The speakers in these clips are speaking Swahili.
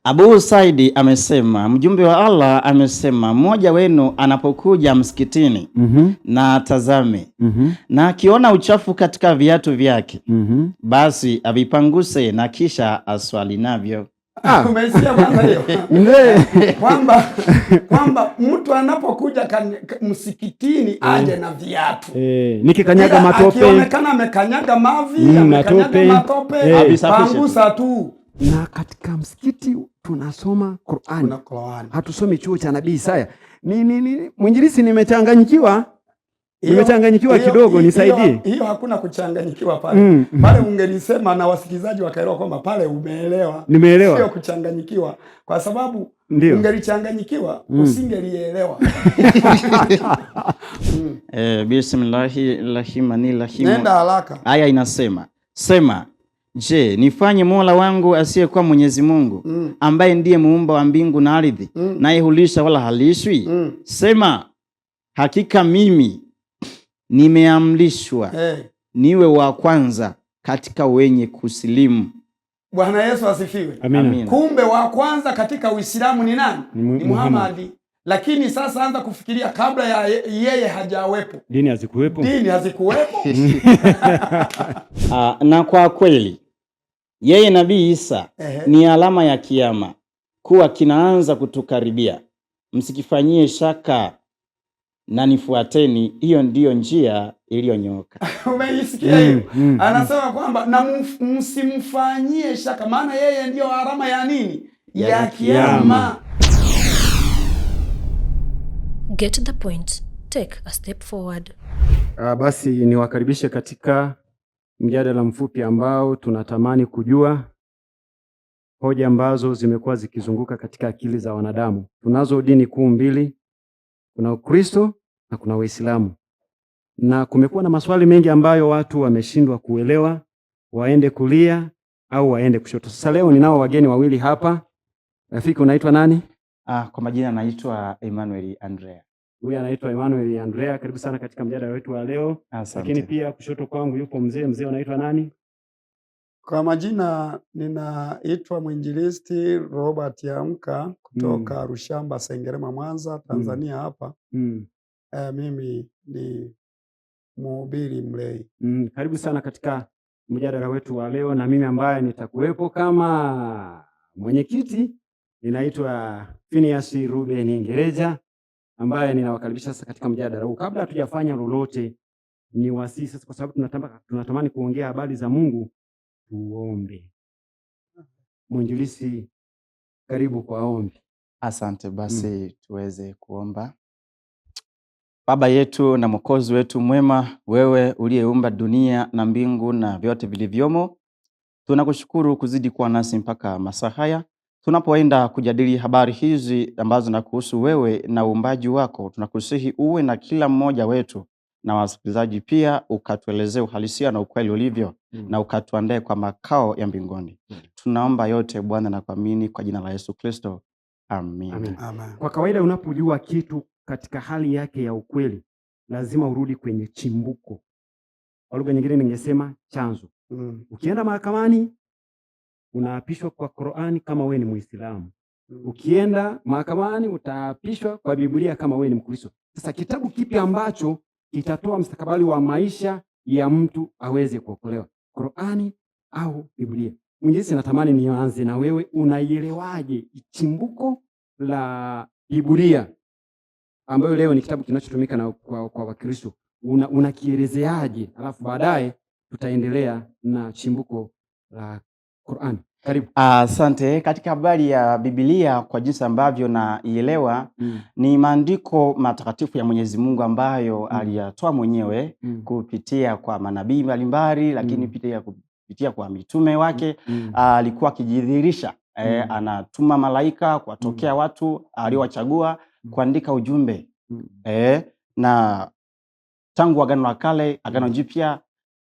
Abu Saidi amesema, mjumbe wa Allah amesema, mmoja wenu anapokuja msikitini na atazame na akiona uchafu katika viatu vyake, basi avipanguse na kisha aswali navyo. Umeisikia kwanza hiyo? Kwamba mtu anapokuja msikitini aje na viatu. Nikikanyaga Ila matope. Akionekana amekanyaga mavi, amekanyaga matope. matope, Avisafishe. pangusa tu. Na katika msikiti tunasoma Qur'an. Kuna Qur'an. Hatusomi chuo cha Nabii Isaya. Ni mwinjilisi, nimechanganyikiwa. Nimechanganyikiwa kidogo, nisaidie. Hiyo hakuna kuchanganyikiwa pale. Pale ungelisema na wasikilizaji wakaelewa kwamba pale umeelewa. Nimeelewa. Sio kuchanganyikiwa, kwa sababu ungelichanganyikiwa usingelielewa. Bismillahi rahmani rahim. Nenda haraka. Aya inasema, sema, je, nifanye Mola wangu asiyekuwa Mwenyezi Mungu, ambaye ndiye muumba wa mbingu na ardhi, naye hulisha wala halishwi? Sema, hakika mimi nimeamrishwa niwe wa kwanza katika wenye kusilimu. Bwana Yesu asifiwe. Amina. Amina. Kumbe wa kwanza katika Uislamu ni nani? Ni Ni Muhammad. Lakini sasa anza kufikiria kabla ya yeye hajawepo. Dini hazikuwepo. Dini hazikuwepo. Na kwa kweli yeye Nabii Isa ni alama ya kiyama kuwa kinaanza kutukaribia. Msikifanyie shaka na nifuateni, hiyo ndiyo njia iliyonyooka. Umeisikia hiyo? Anasema kwamba na msimfanyie shaka, maana yeye ndiyo alama ya nini? Ya kiyama. Get the point. Take a step forward. Basi niwakaribishe katika mjadala mfupi ambao tunatamani kujua hoja ambazo zimekuwa zikizunguka katika akili za wanadamu. Tunazo dini kuu mbili, kuna Ukristo na kuna Uislamu, na kumekuwa na maswali mengi ambayo watu wameshindwa kuelewa, waende kulia au waende kushoto. Sasa leo ninao wageni wawili hapa. Rafiki, unaitwa nani? Kwa majina naitwa Emmanuel Andrea. Huyu anaitwa Emmanuel Andrea. Karibu sana katika mjadala wetu wa leo. Asante. Lakini pia kushoto kwangu yupo mzee. Mzee, unaitwa nani? Kwa majina ninaitwa mwinjilisti Robert Amka kutoka Rushamba, Sengerema, Mwanza, Tanzania hapa. Mimi ni mhubiri mlei. Karibu sana katika mjadala wetu wa leo, na mimi ambaye nitakuwepo kama mwenyekiti ninaitwa Phineas Ruben Ngereja, ambaye ninawakaribisha sasa katika mjadala huu. Kabla hatujafanya lolote, ni wasihi sasa, kwa sababu tunatamani kuongea habari za Mungu, tuombe. Mwinjilisi, karibu kwa ombi. Asante, basi tuweze kuomba. Baba yetu na Mwokozi wetu mwema, wewe uliyeumba dunia na mbingu na vyote vilivyomo, tunakushukuru kuzidi kuwa nasi mpaka masaa haya tunapoenda kujadili habari hizi ambazo na kuhusu wewe na uumbaji wako. Tunakusihi uwe na kila mmoja wetu na wasikilizaji pia, ukatuelezee uhalisia na ukweli ulivyo na ukatuandae kwa makao ya mbinguni. Tunaomba yote Bwana na kuamini kwa jina la Yesu Kristo, amin. Amin. Amen. Kwa kawaida unapojua kitu katika hali yake ya ukweli, lazima urudi kwenye chimbuko. Kwa lugha nyingine ningesema chanzo. Ukienda mahakamani unaapishwa kwa Qur'ani kama we ni Muislamu. Ukienda mahakamani utaapishwa kwa Biblia kama we ni Mkristo. Sasa kitabu kipi ambacho kitatoa mstakabali wa maisha ya mtu aweze kuokolewa? Qur'ani au Biblia? Mwinjilisti, natamani nianze na wewe, unaielewaje chimbuko la Biblia ambayo leo ni kitabu kinachotumika na kwa Wakristo? Unakielezeaje? Alafu baadaye tutaendelea na chimbuko la Qur'an. Karibu. Asante. Katika habari ya Biblia kwa jinsi ambavyo naielewa, ni maandiko matakatifu ya Mwenyezi Mungu ambayo aliyatoa mwenyewe kupitia kwa manabii mbalimbali, lakini pia kupitia kwa mitume wake. Alikuwa akijidhihirisha, anatuma malaika kuwatokea watu aliowachagua kuandika ujumbe. Na tangu Agano la Kale, Agano Jipya,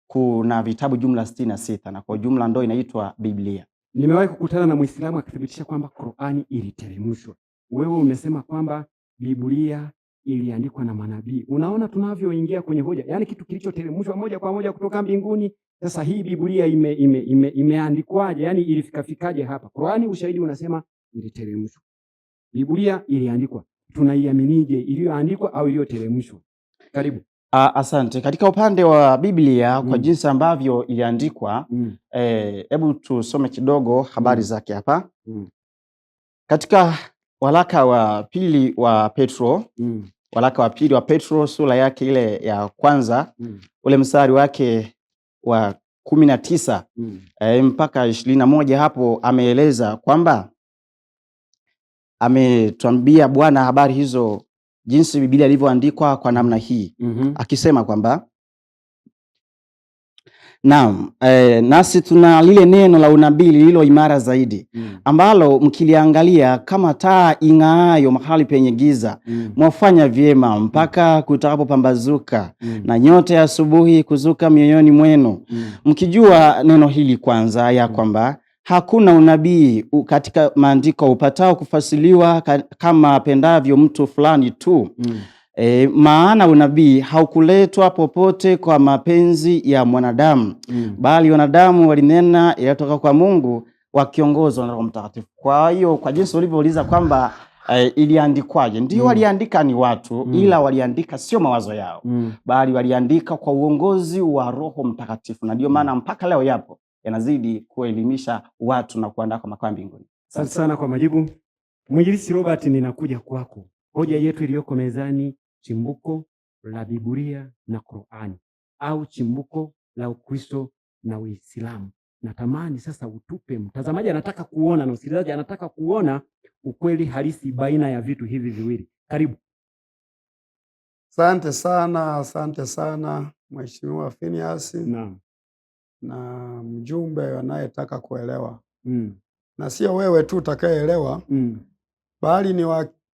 kuna vitabu jumla 66 na kwa jumla ndo inaitwa Biblia. Nimewahi kukutana na Muislamu akithibitisha kwamba Qur'ani iliteremshwa. Wewe umesema kwamba Biblia iliandikwa na manabii. Unaona tunavyoingia kwenye hoja, yaani kitu kilichoteremshwa moja kwa moja kutoka mbinguni. Sasa hii Biblia imeandikwaje? Yaani ilifikafikaje hapa? Qur'ani ushahidi unasema iliteremshwa. Biblia iliandikwa. Tunaiaminije, iliyoandikwa au iliyoteremshwa? Karibu. Asante. Katika upande wa Biblia kwa jinsi ambavyo iliandikwa, hebu tusome kidogo habari zake hapa. Katika waraka wa pili wa Petro, waraka wa pili wa Petro sura yake ile ya kwanza, ule mstari wake wa 19 mpaka 21, hapo ameeleza kwamba ametuambia Bwana habari hizo jinsi Biblia ilivyoandikwa kwa namna hii, akisema kwamba naam, nasi tuna lile neno la unabii lililo imara zaidi, ambalo mkiliangalia kama taa ing'aayo mahali penye giza, mwafanya vyema mpaka kutakapopambazuka na nyota ya asubuhi kuzuka mioyoni mwenu, mkijua neno hili kwanza, ya kwamba hakuna unabii katika maandiko upatao kufasiliwa kama apendavyo mtu fulani tu. Maana unabii haukuletwa popote kwa mapenzi ya mwanadamu, bali wanadamu walinena yaliyotoka kwa Mungu wakiongozwa na Roho Mtakatifu. Kwa hiyo kwa jinsi ulivyouliza kwamba iliandikwaje, ndio waliandika ni watu, ila waliandika sio mawazo yao, bali waliandika kwa uongozi wa Roho Mtakatifu, na ndio maana mpaka leo yapo yanazidi kuelimisha watu na kuandaa kwa makao ya mbinguni. Asante sana kwa majibu. Mwinjilisti Robert, ninakuja kwako. Hoja yetu iliyoko mezani, chimbuko la Biblia na Qur'ani au chimbuko la Ukristo na Uislamu. Natamani sasa utupe, mtazamaji anataka kuona na msikilizaji anataka kuona ukweli halisi baina ya vitu hivi viwili. Karibu. Asante sana, asante sana Mheshimiwa Phineas. Naam. Na mjumbe anayetaka kuelewa. Na sio wewe tu utakayeelewa, bali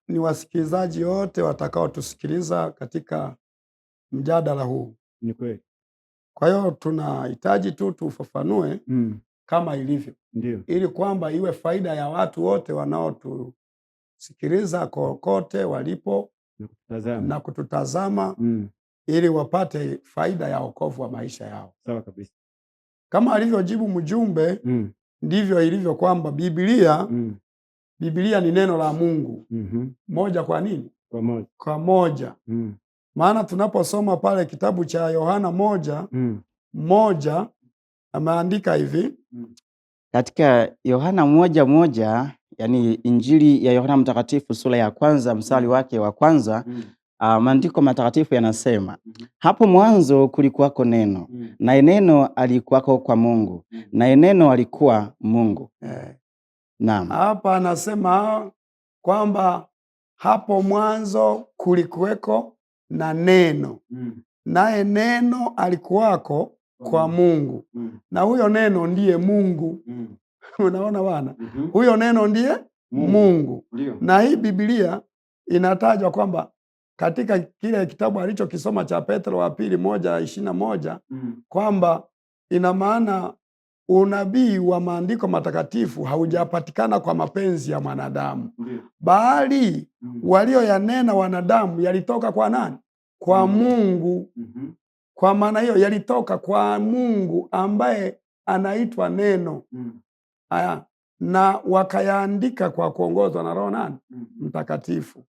ni wasikilizaji wote watakaotusikiliza katika mjadala huu. Ni kweli. Kwa hiyo tunahitaji tu tufafanue kama ilivyo. Ndio. Ili kwamba iwe faida ya watu wote wanaotusikiliza kokote walipo na kututazama, na kututazama ili wapate faida ya wokovu wa maisha yao. Sawa kabisa. Kama alivyojibu mjumbe, ndivyo ilivyo kwamba Biblia ni neno la Mungu. Moja kwa nini? Kwa moja. Kwa moja. Maana tunaposoma pale kitabu cha Yohana 1:1 ameandika hivi. Katika Yohana 1:1, yani Injili ya Yohana Mtakatifu sura ya kwanza mstari wake wa kwanza, maandiko matakatifu yanasema, hapo mwanzo kulikuwako neno, naye neno alikuwako kwa Mungu, naye neno alikuwa Mungu. Naam. Hapa anasema kwamba hapo mwanzo kulikuweko na neno, naye neno alikuwako kwa Mungu, na huyo neno ndiye Mungu. Unaona bwana? Huyo neno ndiye Mungu. Na hii Biblia inatajwa kwamba katika kile kitabu alichokisoma cha Petro wa pili 1:21, kwamba ina maana unabii wa maandiko matakatifu haujapatikana kwa mapenzi ya mwanadamu, bali walioyanena wanadamu yalitoka kwa nani? Kwa Mungu. Kwa maana hiyo yalitoka kwa Mungu ambaye anaitwa neno. Aya, na wakayaandika kwa kuongozwa na Roho nani? Mtakatifu.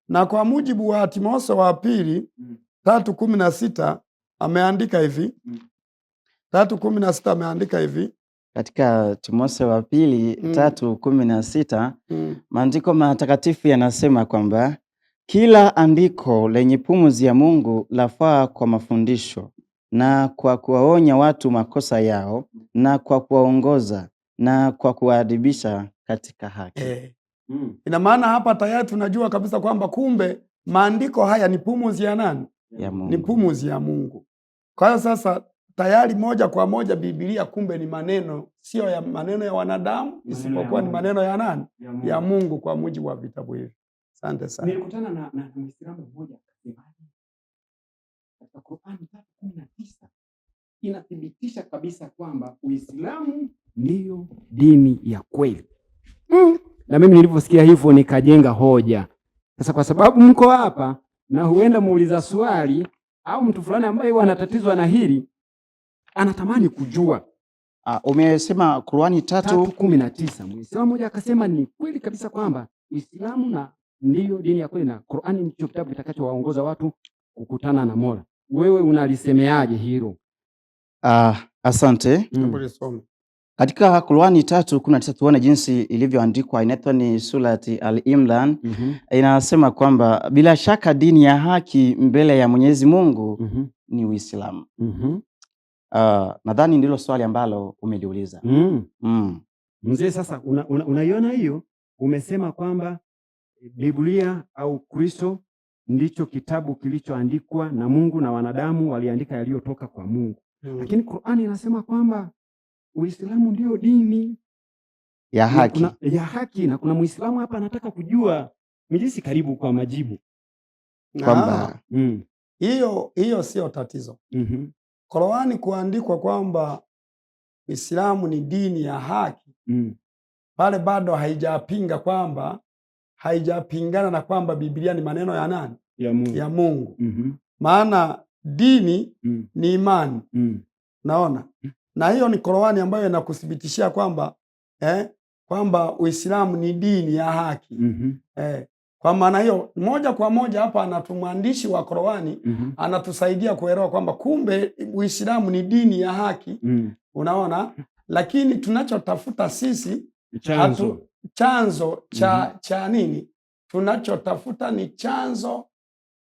Na kwa mujibu wa Timotheo wa pili 3:16 ameandika hivi. 3:16 ameandika hivi. Katika Timotheo wa pili 3:16, maandiko matakatifu yanasema kwamba kila andiko lenye pumzi ya Mungu lafaa kwa mafundisho na kwa kuwaonya watu makosa yao na kwa kuwaongoza na kwa kuwaadibisha katika haki. Ina maana hapa tayari tunajua kabisa kwamba kumbe maandiko haya ni pumzi ya nani? Ya Mungu. Ni pumzi ya Mungu. Kwa hiyo sasa tayari moja kwa moja Biblia kumbe ni maneno, sio ya maneno ya wanadamu, Maneno ya isipokuwa ni Mungu. maneno ya nani? Ya Mungu. Ya Mungu kwa mujibu wa vitabu hivi. Asante sana. Nilikutana na Muislamu mmoja akasema katika Qur'an 3:19 inathibitisha kabisa kwamba Uislamu ndiyo dini ya kweli. Na mimi nilivyosikia hivyo nikajenga hoja. Sasa kwa sababu mko hapa na huenda muuliza swali au mtu fulani ambaye huwa anatatizwa na hili anatamani kujua. Umesema Qurani 3:19. Muislamu mmoja akasema ni kweli kabisa kwamba Uislamu na ndiyo dini ya kweli na Qurani ndicho kitabu kitakachowaongoza watu kukutana na Mola. Wewe unalisemeaje hilo? Asante. Katika Qurani 3:19 tuone jinsi ilivyoandikwa, inaitwa ni Surati Al-Imran. Inasema kwamba bila shaka dini ya haki mbele ya Mwenyezi Mungu ni Uislamu. Nadhani ndilo swali ambalo umeliuliza. Mzee, sasa unaiona hiyo? Umesema kwamba Biblia au Kristo ndicho kitabu kilichoandikwa na Mungu na wanadamu waliandika yaliyotoka kwa Mungu. Lakini Qur'ani inasema kwamba Uislamu ndio dini ya haki. Ya haki, na kuna Muislamu hapa anataka kujua Mjisi, karibu kwa majibu. Kwamba hiyo sio tatizo. Qur'ani kuandikwa kwamba Uislamu ni dini ya haki, pale bado haijapinga kwamba, haijapingana na kwamba Biblia ni maneno ya nani? Ya Mungu. Ya Mungu. Maana dini ni imani. Naona? Na hiyo ni Qur'ani ambayo inakuthibitishia kwamba kwamba Uislamu ni dini ya haki. Kwa maana hiyo moja kwa moja hapa mwandishi wa Qur'ani anatusaidia kuelewa kwamba kumbe Uislamu ni dini ya haki. Unaona? Lakini tunachotafuta sisi chanzo cha cha nini? Tunachotafuta ni chanzo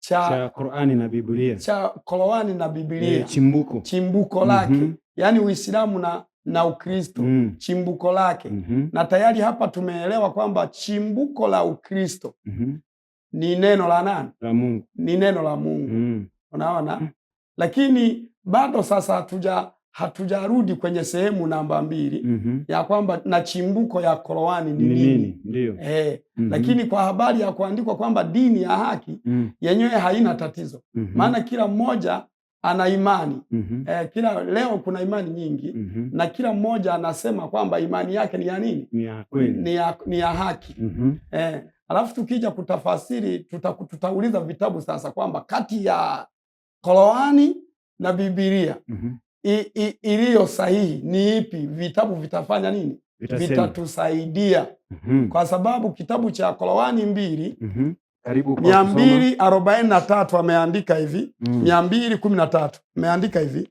cha Qur'ani na Biblia. Cha Qur'ani na Biblia. Chimbuko lake. Yaani Uislamu na Ukristo, chimbuko lake. Na tayari hapa tumeelewa kwamba chimbuko la Ukristo ni neno la nani? La Mungu. Ni neno la Mungu. Unaona? Lakini bado sasa hatujarudi kwenye sehemu namba 2 ya kwamba na chimbuko ya Qur'ani ni nini? Ndio. Lakini kwa habari ya kuandikwa kwamba dini ya haki yenyewe haina tatizo. Maana kila mmoja ana imani. Kila leo kuna imani nyingi na kila mmoja anasema kwamba imani yake ni ya nini? Ni ya kweli. Ni ya haki. Alafu tukija kutafasiri tutauliza vitabu sasa kwamba kati ya Qur'ani na Biblia iliyo sahihi ni ipi? Vitabu vitafanya nini? Vitatusaidia. Kwa sababu kitabu cha Qur'ani 2 karibu 243 ameandika hivi, 213 ameandika hivi.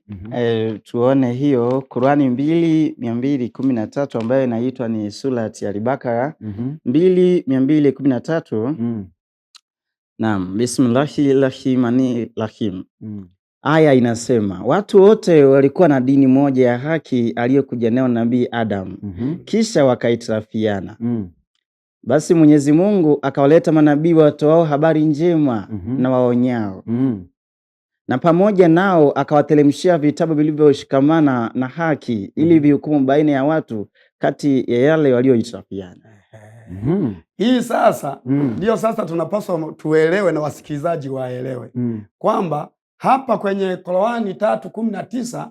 Tuone hiyo Qur'ani 2:213 ambayo inaitwa ni Surati Al-Baqara 2:213. Naam, bismillahirrahmanirrahim. Aya inasema watu wote walikuwa na dini moja ya haki aliyokuja nayo Nabii Adam. Kisha wakaitirafiana. Basi Mwenyezi Mungu akawaleta manabii watoao habari njema na waonyao. Na pamoja nao akawatelemshia vitabu vilivyoshikamana na haki ili vihukumu baina ya watu kati ya yale walioitirafiana. Hii sasa ndio sasa tunapaswa tuelewe na wasikilizaji waelewe kwamba hapa kwenye Qur'ani 3:19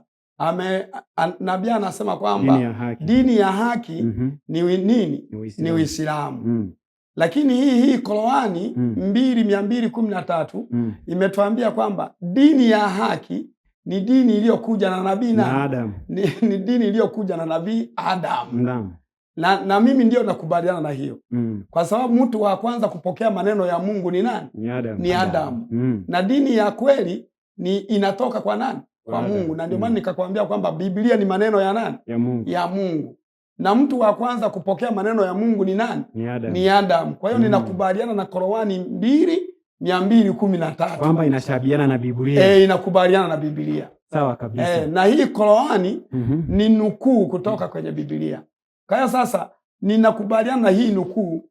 nabii anasema kwamba dini ya haki ni nini? Ni Uislamu. Lakini hii Qur'ani 2:213 imetuambia kwamba dini ya haki ni dini iliyokuja na nabii na Adam. Ni dini iliyokuja na nabii Adam. Na mimi ndio nakubaliana na hiyo. Kwa sababu mtu wa kwanza kupokea maneno ya Mungu ni nani? Ni Adam. Ni Adam. Na dini ya kweli ni inatoka kwa nani? Kwa Mungu. Na ndio maana nikakwambia kwamba Biblia ni maneno ya nani? Ya Mungu. Ya Mungu. Na mtu wa kwanza kupokea maneno ya Mungu ni nani? Ni Adam. Ni Adam. Kwa hiyo ninakubaliana na Qur'ani 2:213 kwamba inashabiana na Biblia. Inakubaliana na Biblia. Sawa kabisa. Na hii Qur'ani ni nukuu kutoka kwenye Biblia. Kwa hiyo sasa ninakubaliana na hii nukuu,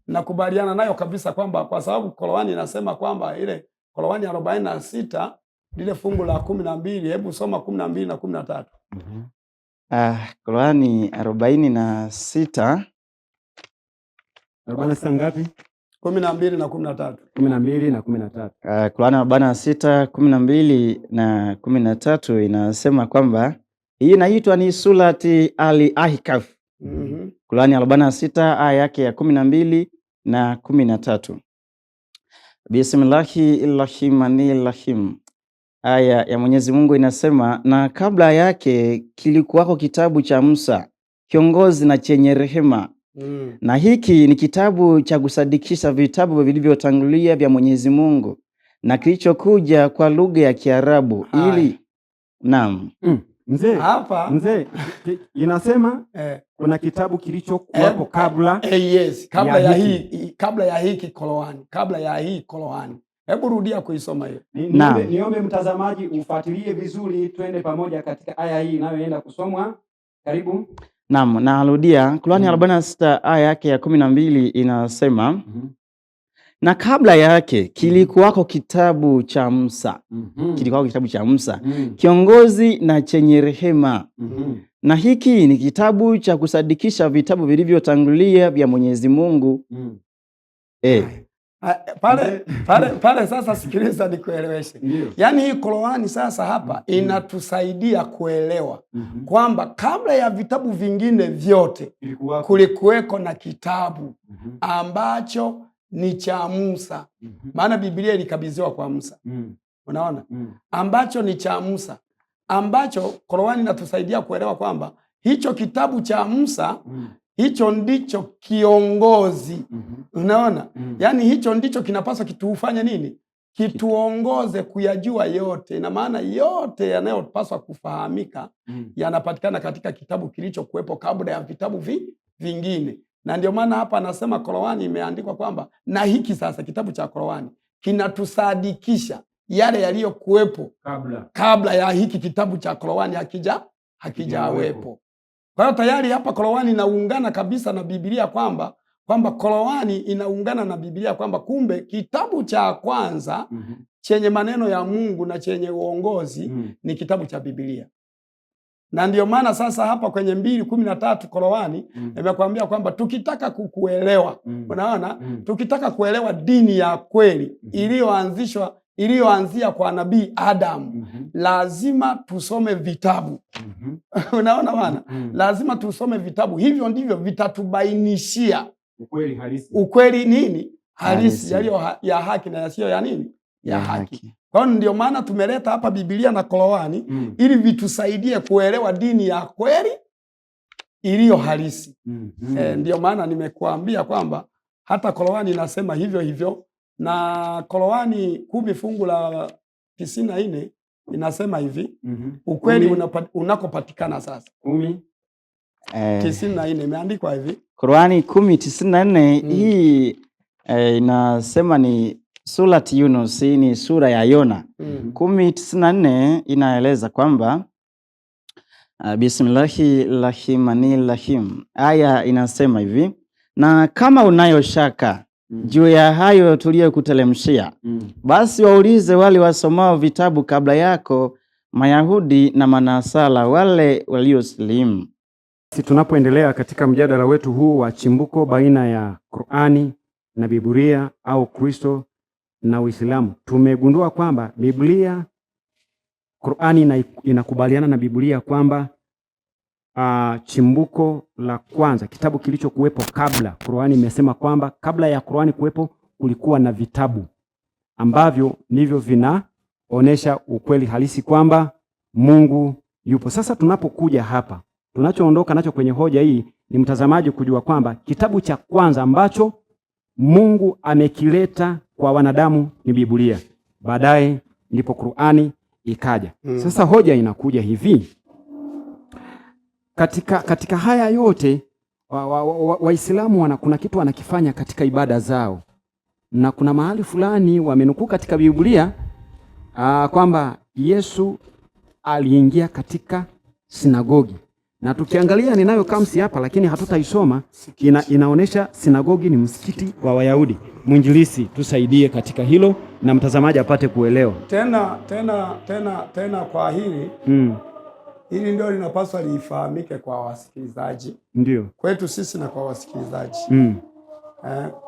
nakubaliana nayo kabisa kwamba kwa sababu Qur'ani inasema kwamba ile Qur'ani 46 lile fungu la 12, hebu soma 12 na 13. Qur'ani 46. 46 ngapi? 12 na 13. 12 na 13. Qur'ani 46 12 na 13 inasema kwamba hii inaitwa ni Surati Al-Ahqaf. Qur'ani 46 aya yake ya 12 na 13. Bismillahirrahmanirrahim. Aya ya Mwenyezi Mungu inasema, na kabla yake kilikuwako kitabu cha Musa, kiongozi na chenye rehema. Na hiki ni kitabu cha kusadikisha vitabu vilivyotangulia vya Mwenyezi Mungu na kilichokuja kwa lugha ya Kiarabu ili naam. Mzee, Hapa mzee, inasema kuna kitabu kilichokuwapo kabla yes, kabla ya ya hiki. hii, kabla ya hiki Qur'ani, kabla ya hii Qur'ani. Hebu rudia kuisoma hiyo. Naam. Niombe mtazamaji ufuatilie vizuri, twende pamoja katika aya hii inayoenda kusomwa. Karibu. Naam, narudia Qur'ani 46 aya yake ya 12 inasema, na kabla yake kilikuwako kitabu cha Musa. Kilikuwako kitabu cha Musa, kiongozi na chenye rehema. Na hiki ni kitabu cha kusadikisha vitabu vilivyotangulia vya Mwenyezi Mungu. Pale, pale, pale sasa sikiliza nikueleweshe. Yaani hii Qur'ani sasa hapa inatusaidia kuelewa kwamba kabla ya vitabu vingine vyote kulikuweko na kitabu ambacho ni cha Musa. Maana Biblia ilikabidhiwa kwa Musa. Unaona? Ambacho ni cha Musa. Ambacho Qur'ani inatusaidia kuelewa kwamba hicho kitabu cha Musa hicho ndicho kiongozi. Unaona? Yaani hicho ndicho kinapaswa kitufanye nini? Kituongoze kuyajua yote. Ina maana yote yanayopaswa kufahamika yanapatikana katika kitabu kilichokuwepo kabla ya vitabu vingine. Na ndio maana hapa anasema Qur'ani imeandikwa kwamba na hiki sasa kitabu cha Qur'ani kinatusadikisha yale yaliyokuwepo kabla ya hiki kitabu cha Qur'ani hakijawepo. Kwa hiyo tayari hapa Qur'ani inaungana kabisa na Biblia kwamba Qur'ani inaungana na Biblia kwamba kumbe kitabu cha kwanza chenye maneno ya Mungu na chenye uongozi ni kitabu cha Biblia. Na ndio maana sasa hapa kwenye 2:13 Qur'ani imekwambia kwamba tukitaka kukuelewa, unaona? Tukitaka kuelewa dini ya kweli iliyoanzishwa, iliyoanzia kwa Nabii Adam, lazima tusome vitabu. Unaona bwana? Lazima tusome vitabu. Hivyo ndivyo vitatubainishia ukweli halisi. Ukweli nini? Halisi, yaliyo ya haki na yasiyo ya nini? Ya haki. Kwa hiyo ndio maana tumeleta hapa Biblia na Qur'ani ili vitusaidie kuelewa dini ya kweli iliyo halisi. Ndio maana nimekuambia kwamba hata Qur'ani inasema hivyo hivyo, na Qur'ani 10 fungu la 94 inasema hivi, ukweli unakopatikana sasa. 10. 94 imeandikwa hivi. Qur'ani 10:94 hii inasema ni Surat Yunus, ni sura ya Yona. 10:94 inaeleza kwamba Bismillahirrahmanirrahim. Aya inasema hivi, na kama unayo shaka juu ya hayo tuliyokuteremshia, basi waulize wale wasomao vitabu kabla yako, Mayahudi na Manasara, wale waliosilimu. Sisi tunapoendelea katika mjadala wetu huu wa chimbuko baina ya Qur'ani na Biblia au Kristo na Uislamu, tumegundua kwamba Biblia, Qur'ani inakubaliana na Biblia kwamba chimbuko la kwanza, kitabu kilichokuwepo kabla, Qur'ani imesema kwamba kabla ya Qur'ani kuwepo kulikuwa na vitabu ambavyo ndivyo vinaonesha ukweli halisi kwamba Mungu yupo. Sasa tunapokuja hapa, tunachoondoka nacho kwenye hoja hii ni mtazamaji kujua kwamba kitabu cha kwanza ambacho Mungu amekileta kwa wanadamu ni Biblia. Baadaye ndipo Qur'ani ikaja. Sasa hoja inakuja hivi. Katika haya yote Waislamu kuna kitu wanakifanya katika ibada zao. Na kuna mahali fulani wamenukuu katika Biblia kwamba Yesu aliingia katika sinagogi. Na tukiangalia ninayo kamsi hapa lakini hatutaisoma, inaonesha sinagogi ni msikiti wa Wayahudi. Mwinjilisi tusaidie katika hilo na mtazamaji apate kuelewa. Tena kwa hili hili ndio linapaswa lifahamike kwa wasikilizaji. Ndio. Kwetu sisi na kwa wasikilizaji.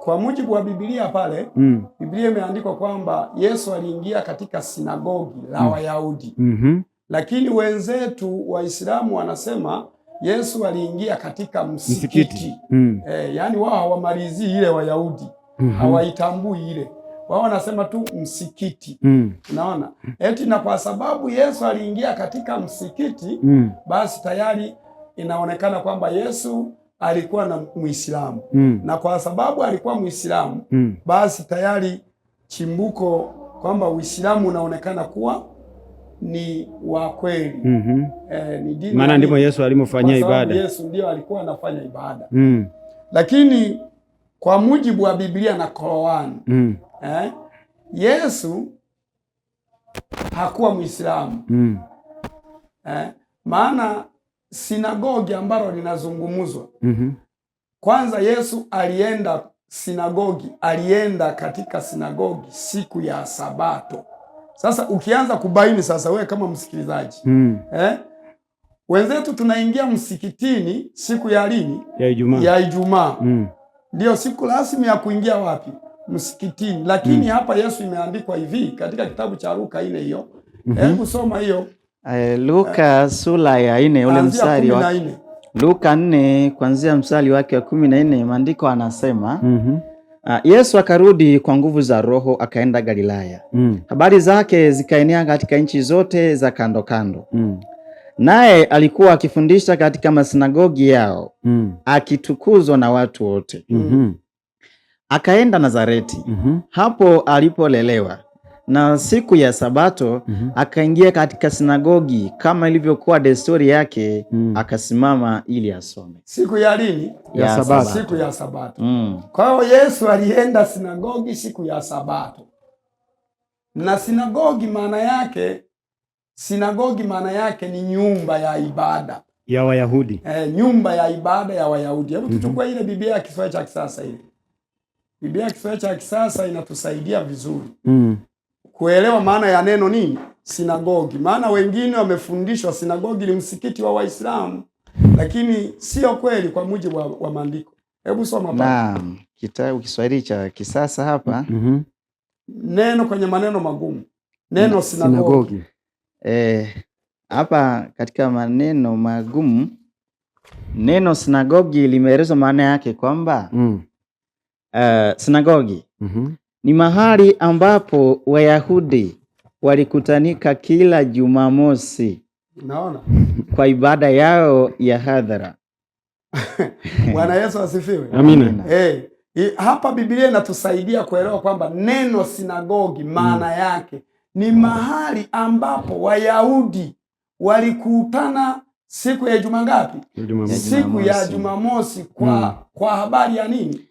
Kwa mujibu wa Biblia pale, Biblia imeandikwa kwamba Yesu aliingia katika sinagogi la Wayahudi. Lakini wenzetu Waislamu wanasema Yesu aliingia katika msikiti. Yaani wao hawamalizii ile Wayahudi. Hawaitambui ile. Wao wanasema tu msikiti. Unaona? Eti na kwa sababu Yesu aliingia katika msikiti, basi tayari inaonekana kwamba Yesu alikuwa na Muislamu. Na kwa sababu alikuwa Muislamu, basi tayari chimbuko kwamba Uislamu unaonekana kuwa ni wa kweli. Ni dini, maana ndimo Yesu alimofanyia ibada. Yesu ndio alikuwa anafanya ibada. Lakini kwa mujibu wa Biblia na Qur'an, Yesu hakuwa Muislamu. Maana sinagogi ambalo linazungumzwa, kwanza Yesu alienda sinagogi, alienda katika sinagogi siku ya Sabato. Sasa ukianza kubaini sasa, wewe kama msikilizaji, wenzetu tunaingia msikitini siku ya lini? Ya Ijumaa. Ya Ijumaa. Ndio siku rasmi ya kuingia wapi? Msikitini. Lakini hapa Yesu imeandikwa hivi katika kitabu cha Luka 4 hiyo. Hebu soma hiyo. Luka sura ya 4 ule mstari wa Luka 4 kuanzia mstari wake wa 14, maandiko anasema Yesu akarudi kwa nguvu za Roho akaenda Galilaya. Habari zake zikaenea katika nchi zote za kando kando. Naye alikuwa akifundisha katika masinagogi yao, akitukuzwa na watu wote. Akaenda Nazareti, hapo alipolelewa. Na siku ya Sabato akaingia katika sinagogi kama ilivyokuwa desturi yake, akasimama ili asome. Siku ya lini? Ya Sabato. Siku ya Sabato. Kwa hiyo Yesu alienda sinagogi siku ya Sabato. Na sinagogi maana yake, sinagogi maana yake ni nyumba ya ibada ya Wayahudi. Nyumba ya ibada ya Wayahudi. Hebu tuchukue ile Biblia ya Kiswahili cha kisasa ile. Biblia ya Kiswahili cha kisasa inatusaidia vizuri kuelewa maana ya neno nini? Sinagogi. Maana wengine wamefundishwa sinagogi ni msikiti wa Waislamu, lakini sio kweli kwa mujibu wa maandiko. Hebu soma hapa. Naam, kitabu Kiswahili cha kisasa hapa. Neno kwenye maneno magumu. Neno sinagogi. Hapa katika maneno magumu, neno sinagogi limeelezwa maana yake kwamba sinagogi ni mahali ambapo Wayahudi walikutanika kila Jumamosi. Unaona? Kwa ibada yao ya hadhara. Bwana Yesu asifiwe. Amina. Hapa Biblia inatusaidia kuelewa kwamba neno sinagogi maana yake ni mahali ambapo Wayahudi walikutana siku ya Ijumaa ngapi? Siku ya Jumamosi kwa habari ya nini?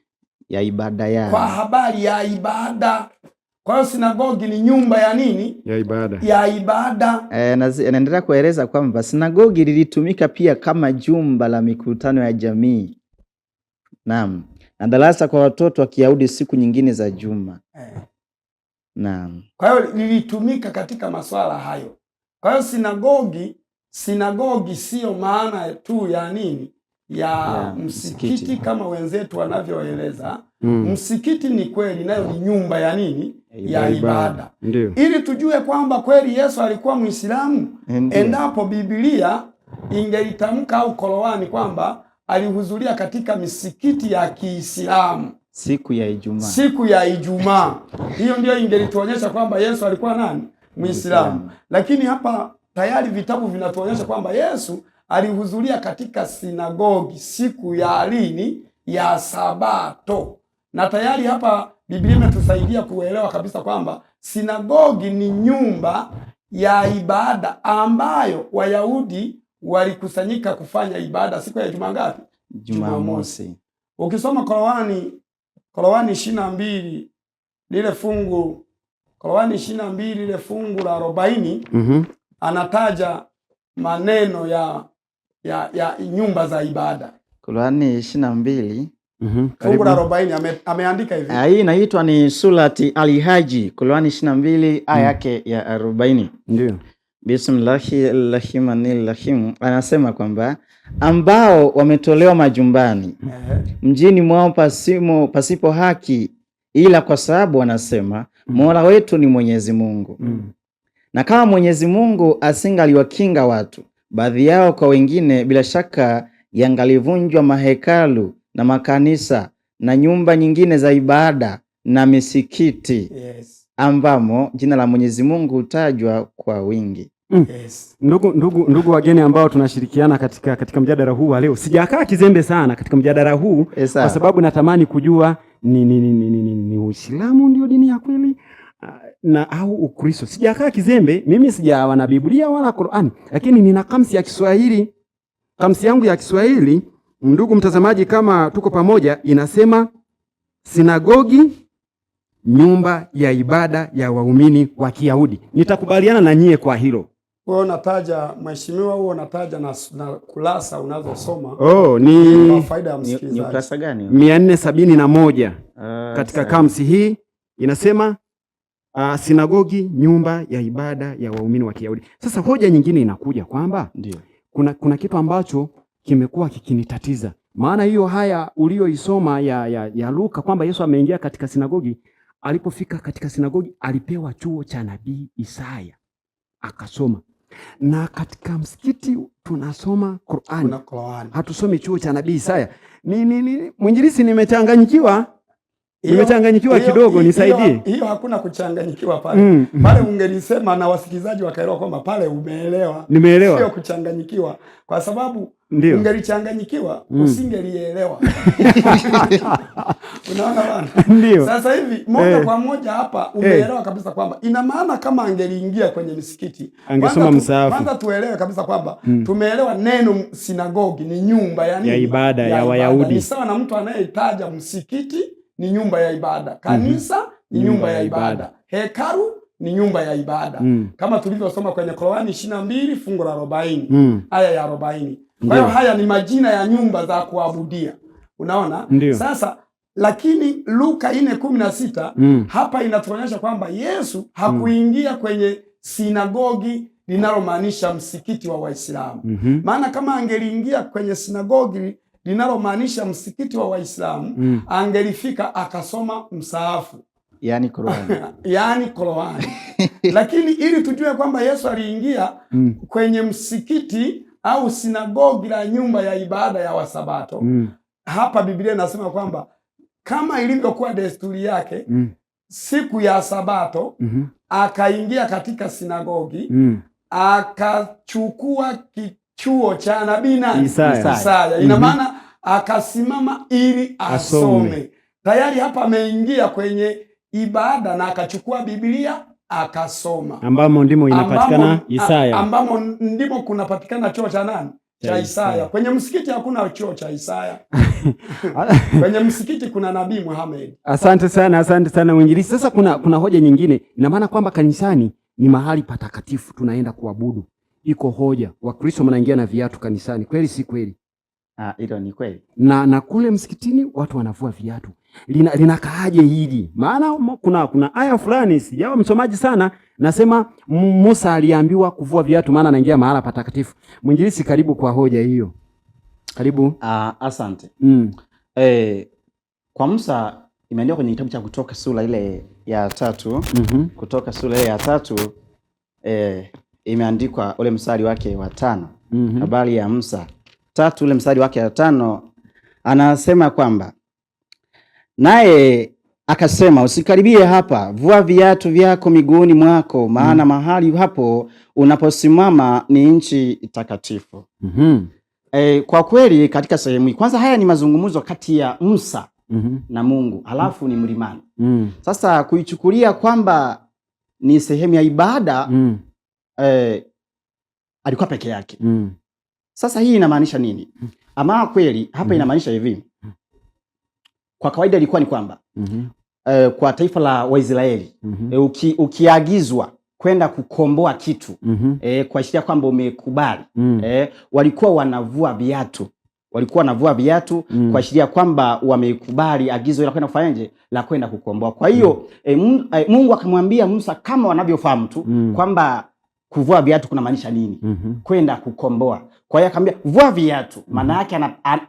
Ya ibada yao. Kwa habari ya ibada. Kwa hiyo sinagogi ni nyumba ya nini? Ya ibada. Ya ibada. Naendelea kueleza kwamba sinagogi lilitumika pia kama jumba la mikutano ya jamii. Naam. Na darasa kwa watoto wa Kiyahudi siku nyingine za juma. Naam. Kwa hiyo lilitumika katika masuala hayo. Kwa hiyo sinagogi sio maana tu ya nini? Ya msikiti kama wenzetu wanavyoeleza. Msikiti ni kweli nayo ni nyumba ya nini? Ya ibada. Ndiyo. Ili tujue kwamba kweli Yesu alikuwa Muislamu, endapo Biblia ingeitamka au Qur'ani kwamba alihudhuria katika misikiti ya Kiislamu siku ya Ijumaa. Siku ya Ijumaa. Hiyo ndio ingelituonyesha kwamba Yesu alikuwa nani? Muislamu. Lakini hapa tayari vitabu vinatuonyesha kwamba Yesu alihudhuria katika sinagogi siku ya lini? Ya Sabato. Na tayari hapa Biblia imetusaidia kuelewa kabisa kwamba sinagogi ni nyumba ya ibada ambayo Wayahudi walikusanyika kufanya ibada siku ya Ijumaa ngapi? Jumamosi. Ukisoma Qur'ani 22 lile fungu, Qur'ani 22 lile fungu la 40, anataja maneno ya nyumba za ibada. Qur'ani 22 fungu la 40 ameandika hivi. Hii inaitwa ni surati Al-Hajj, Qur'ani 22 aya yake ya 40. Ndio. Bismillahirrahmanirrahim. Anasema kwamba ambao wametolewa majumbani mjini mwao pasipo haki, ila kwa sababu wanasema Mola wetu ni Mwenyezi Mungu. Na kama Mwenyezi Mungu asingaliwakinga watu baadhi yao kwa wengine, bila shaka yangalivunjwa mahekalu na makanisa na nyumba nyingine za ibada, na misikiti, Yes. ambamo jina la Mwenyezi Mungu hutajwa kwa wingi. Yes. Ndugu wageni ambao tunashirikiana katika mjadala huu wa leo, sijakaa kizembe sana katika mjadala huu kwa sababu natamani kujua ni Uislamu ndio dini ya kweli na au Ukristo. Sijakaa kizembe, mimi sijawa na Biblia wala Qur'ani, lakini nina kamsi ya Kiswahili. Kamsi yangu ya Kiswahili, ndugu mtazamaji, kama tuko pamoja, inasema sinagogi, nyumba ya ibada ya waumini wa Kiyahudi. Nitakubaliana na nyie kwa hilo. Wewe unataja mheshimiwa, huo unataja na kurasa unazosoma. Oh, ni kwa faida ya Ni msikilizaji. ukurasa gani? 471 katika Sawa. kamsi hii inasema sinagogi, nyumba ya ibada ya waumini wa Kiyahudi. Sasa hoja nyingine inakuja kwamba Ndio. kuna kitu ambacho kimekuwa kikinitatiza. Maana hiyo haya uliyoisoma ya Luka kwamba Yesu ameingia katika sinagogi, alipofika katika sinagogi alipewa chuo cha nabii Isaya akasoma. Na katika msikiti tunasoma Qur'ani. Kuna Qur'ani. Hatusomi chuo cha nabii Isaya. Ni mwinjilisi, nimechanganyikiwa. Nimechanganyikiwa kidogo, nisaidie. Hiyo hakuna kuchanganyikiwa pale. Pale ungelisema na wasikilizaji wakaelewa kwamba pale umeelewa. Nimeelewa. Sio kuchanganyikiwa, kwa sababu Ndio. ungelichanganyikiwa usingelielewa. Unaona bana? Ndio. Sasa hivi moja kwa moja hapa umeelewa kabisa kwamba ina maana kama angeliingia kwenye misikiti angesoma msaafu. Kwanza tuelewe kabisa kwamba tumeelewa neno sinagogi ni nyumba ya nini? Ya ibada ya Wayahudi. Ni sawa na mtu anayetaja msikiti ni nyumba ya ibada, kanisa ni nyumba ya ibada, hekalu ni nyumba ya ibada. Kama tulivyosoma kwenye Qur'ani 22 fungu la 40, aya ya 40. Kwa hiyo haya ni majina ya nyumba za kuabudia. Unaona? Ndiyo. Sasa lakini Luka 4:16 hapa inatuonyesha kwamba Yesu hakuingia kwenye sinagogi linalomaanisha msikiti wa Waislamu. Maana kama angeliingia kwenye sinagogi linalomaanisha msikiti wa Waislamu, angelifika akasoma msaafu, yani Qur'ani. Yani Qur'ani. Lakini ili tujue kwamba Yesu aliingia kwenye msikiti au sinagogi la nyumba ya ibada ya Wasabato, hapa Biblia inasema kwamba kama ilivyokuwa desturi yake, siku ya Sabato akaingia katika sinagogi, akachukua kichuo cha nabii Isaya. Ina maana akasimama ili asome. Tayari hapa ameingia kwenye ibada na akachukua Biblia akasoma, ambamo ndimo inapatikana Isaya, ambamo ndimo kunapatikana chuo cha nani? Cha Isaya. Kwenye msikiti hakuna chuo cha Isaya. Kwenye msikiti kuna nabii Muhammad. Asante sana, asante sana mwinjilisti. Sasa kuna hoja nyingine. Ina maana kwamba kanisani ni mahali patakatifu, tunaenda kuabudu. Iko hoja, Wakristo mnaingia na viatu kanisani, kweli si kweli? Hilo ni kweli. Na kule msikitini watu wanavua viatu. Linakaaje hili? Maana kuna aya fulani, sijawa msomaji sana, nasema Musa aliambiwa kuvua viatu maana anaingia mahala patakatifu. Mwinjilisi, karibu kwa hoja hiyo. Karibu. Asante. Kwa Musa imeandikwa kwenye kitabu cha Kutoka sura ile ya 3. Kutoka sura ile ya 3 imeandikwa ule mstari wake wa 5. Habari ya Musa 3 ule mstari wake wa 5 anasema kwamba naye akasema, usikaribie hapa, vua viatu vyako miguuni mwako, maana mahali hapo unaposimama ni nchi takatifu. Kwa kweli katika sehemu hii kwanza haya ni mazungumzo kati ya Musa na Mungu, halafu ni mlimani. Sasa kuichukulia kwamba ni sehemu ya ibada, alikuwa peke yake. Sasa hii inamaanisha nini? Ama kweli hapa inamaanisha hivi. Kwa kawaida ilikuwa ni kwamba kwa taifa la Waisraeli, ukiagizwa kwenda kukomboa kitu, kuashiria kwamba umekubali, walikuwa wanavua viatu. Walikuwa wanavua viatu kuashiria kwamba wamekubali agizo la kwenda kufanyaje, la kwenda kukomboa. Kwa hiyo Mungu akamwambia Musa kama wanavyofahamu tu kwamba kuvua viatu kunamaanisha nini? Kwenda kukomboa. Kwa hiyo akamwambia vua viatu. Maana yake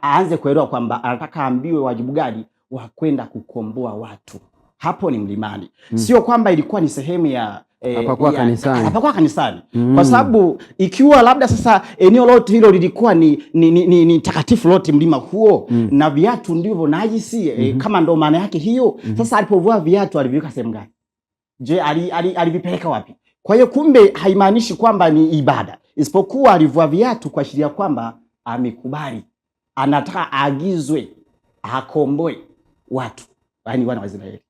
aanze kuelewa kwamba anataka aambiwe wajibu gani wa kwenda kukomboa watu. Hapo ni mlimani. Sio kwamba ilikuwa ni sehemu ya Hapakuwa kanisani. Hapakuwa kanisani. Kwa sababu ikiwa labda sasa eneo lote hilo lilikuwa ni takatifu lote mlima huo, na viatu ndivyo najisi, kama ndo maana yake hiyo. Sasa alipovua viatu aliviweka sehemu gani? Je, alivipeleka wapi? Kwa hiyo kumbe haimaanishi kwamba ni ibada, isipokuwa alivua viatu kuashiria kwamba amekubali, anataka aagizwe akomboe watu, yaani wana wa Israeli.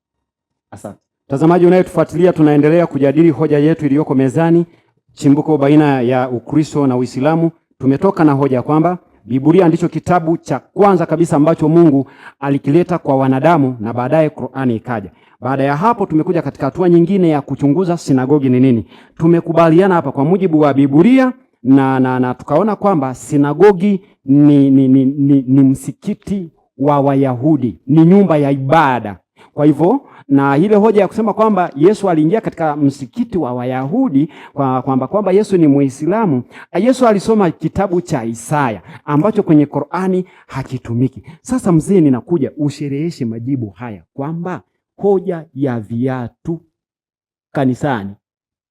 Asante. Mtazamaji unayetufuatilia, tunaendelea kujadili hoja yetu iliyoko mezani, chimbuko baina ya Ukristo na Uislamu. Tumetoka na hoja kwamba Biblia ndicho kitabu cha kwanza kabisa ambacho Mungu alikileta kwa wanadamu na baadaye Qur'ani ikaja. Baada ya hapo tumekuja katika hatua nyingine ya kuchunguza sinagogi ni nini. Tumekubaliana hapa kwa mujibu wa Biblia na tukaona kwamba sinagogi ni msikiti wa Wayahudi, ni nyumba ya ibada. Kwa hivyo na ile hoja ya kusema kwamba Yesu aliingia katika msikiti wa Wayahudi kwamba Yesu ni Muislamu, Yesu alisoma kitabu cha Isaya ambacho kwenye Qur'ani hakitumiki. Sasa mzee, ninakuja ushereheshe majibu haya kwamba hoja ya viatu kanisani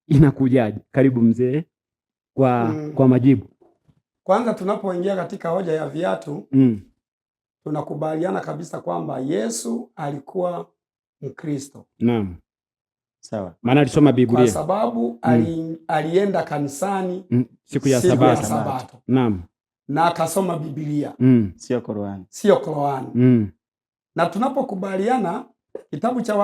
inakujaje? Karibu mzee kwa majibu. Kwanza tunapoingia katika hoja ya viatu, tunakubaliana kabisa kwamba Yesu alikuwa Mkristo. Naam. Sawa. Maana alisoma Biblia. Kwa sababu alienda kanisani siku ya Sabato. Naam. Na akasoma Biblia. Sio Qur'ani. Sio Qur'ani. Na tunapokubaliana kitabu cha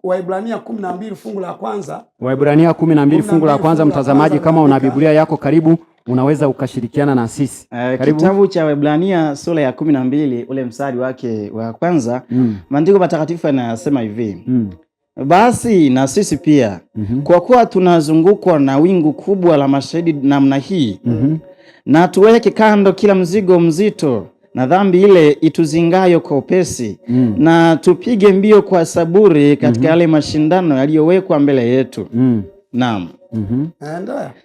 Waebrania 12 fungu la kwanza. Waebrania 12 fungu la kwanza, mtazamaji kama una Biblia yako karibu unaweza ukashirikiana na sisi. Kitabu cha Waebrania sura ya 12 ule mstari wake wa kwanza, maandiko matakatifu yanasema hivi. Basi na sisi pia, kwa kuwa tunazungukwa na wingu kubwa la mashahidi namna hii, na tuweke kando kila mzigo mzito na dhambi ile ituzingayo kwa upesi, na tupige mbio kwa saburi katika yale mashindano yaliyowekwa mbele yetu. Naam.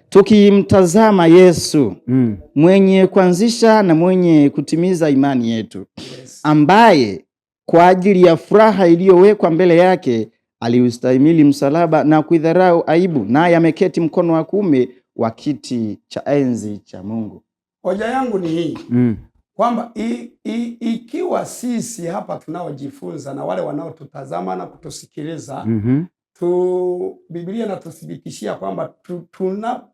Tukimtazama Yesu, mwenye kuanzisha na mwenye kutimiza imani yetu, ambaye kwa ajili ya furaha iliyowekwa mbele yake aliustahimili msalaba na kuidharau aibu, naye ameketi mkono wa kuume wa kiti cha enzi cha Mungu. Hoja yangu ni hii kwamba ikiwa sisi hapa tunaojifunza na wale wanaotutazama na kutusikiliza, Biblia inatuthibitishia kwamba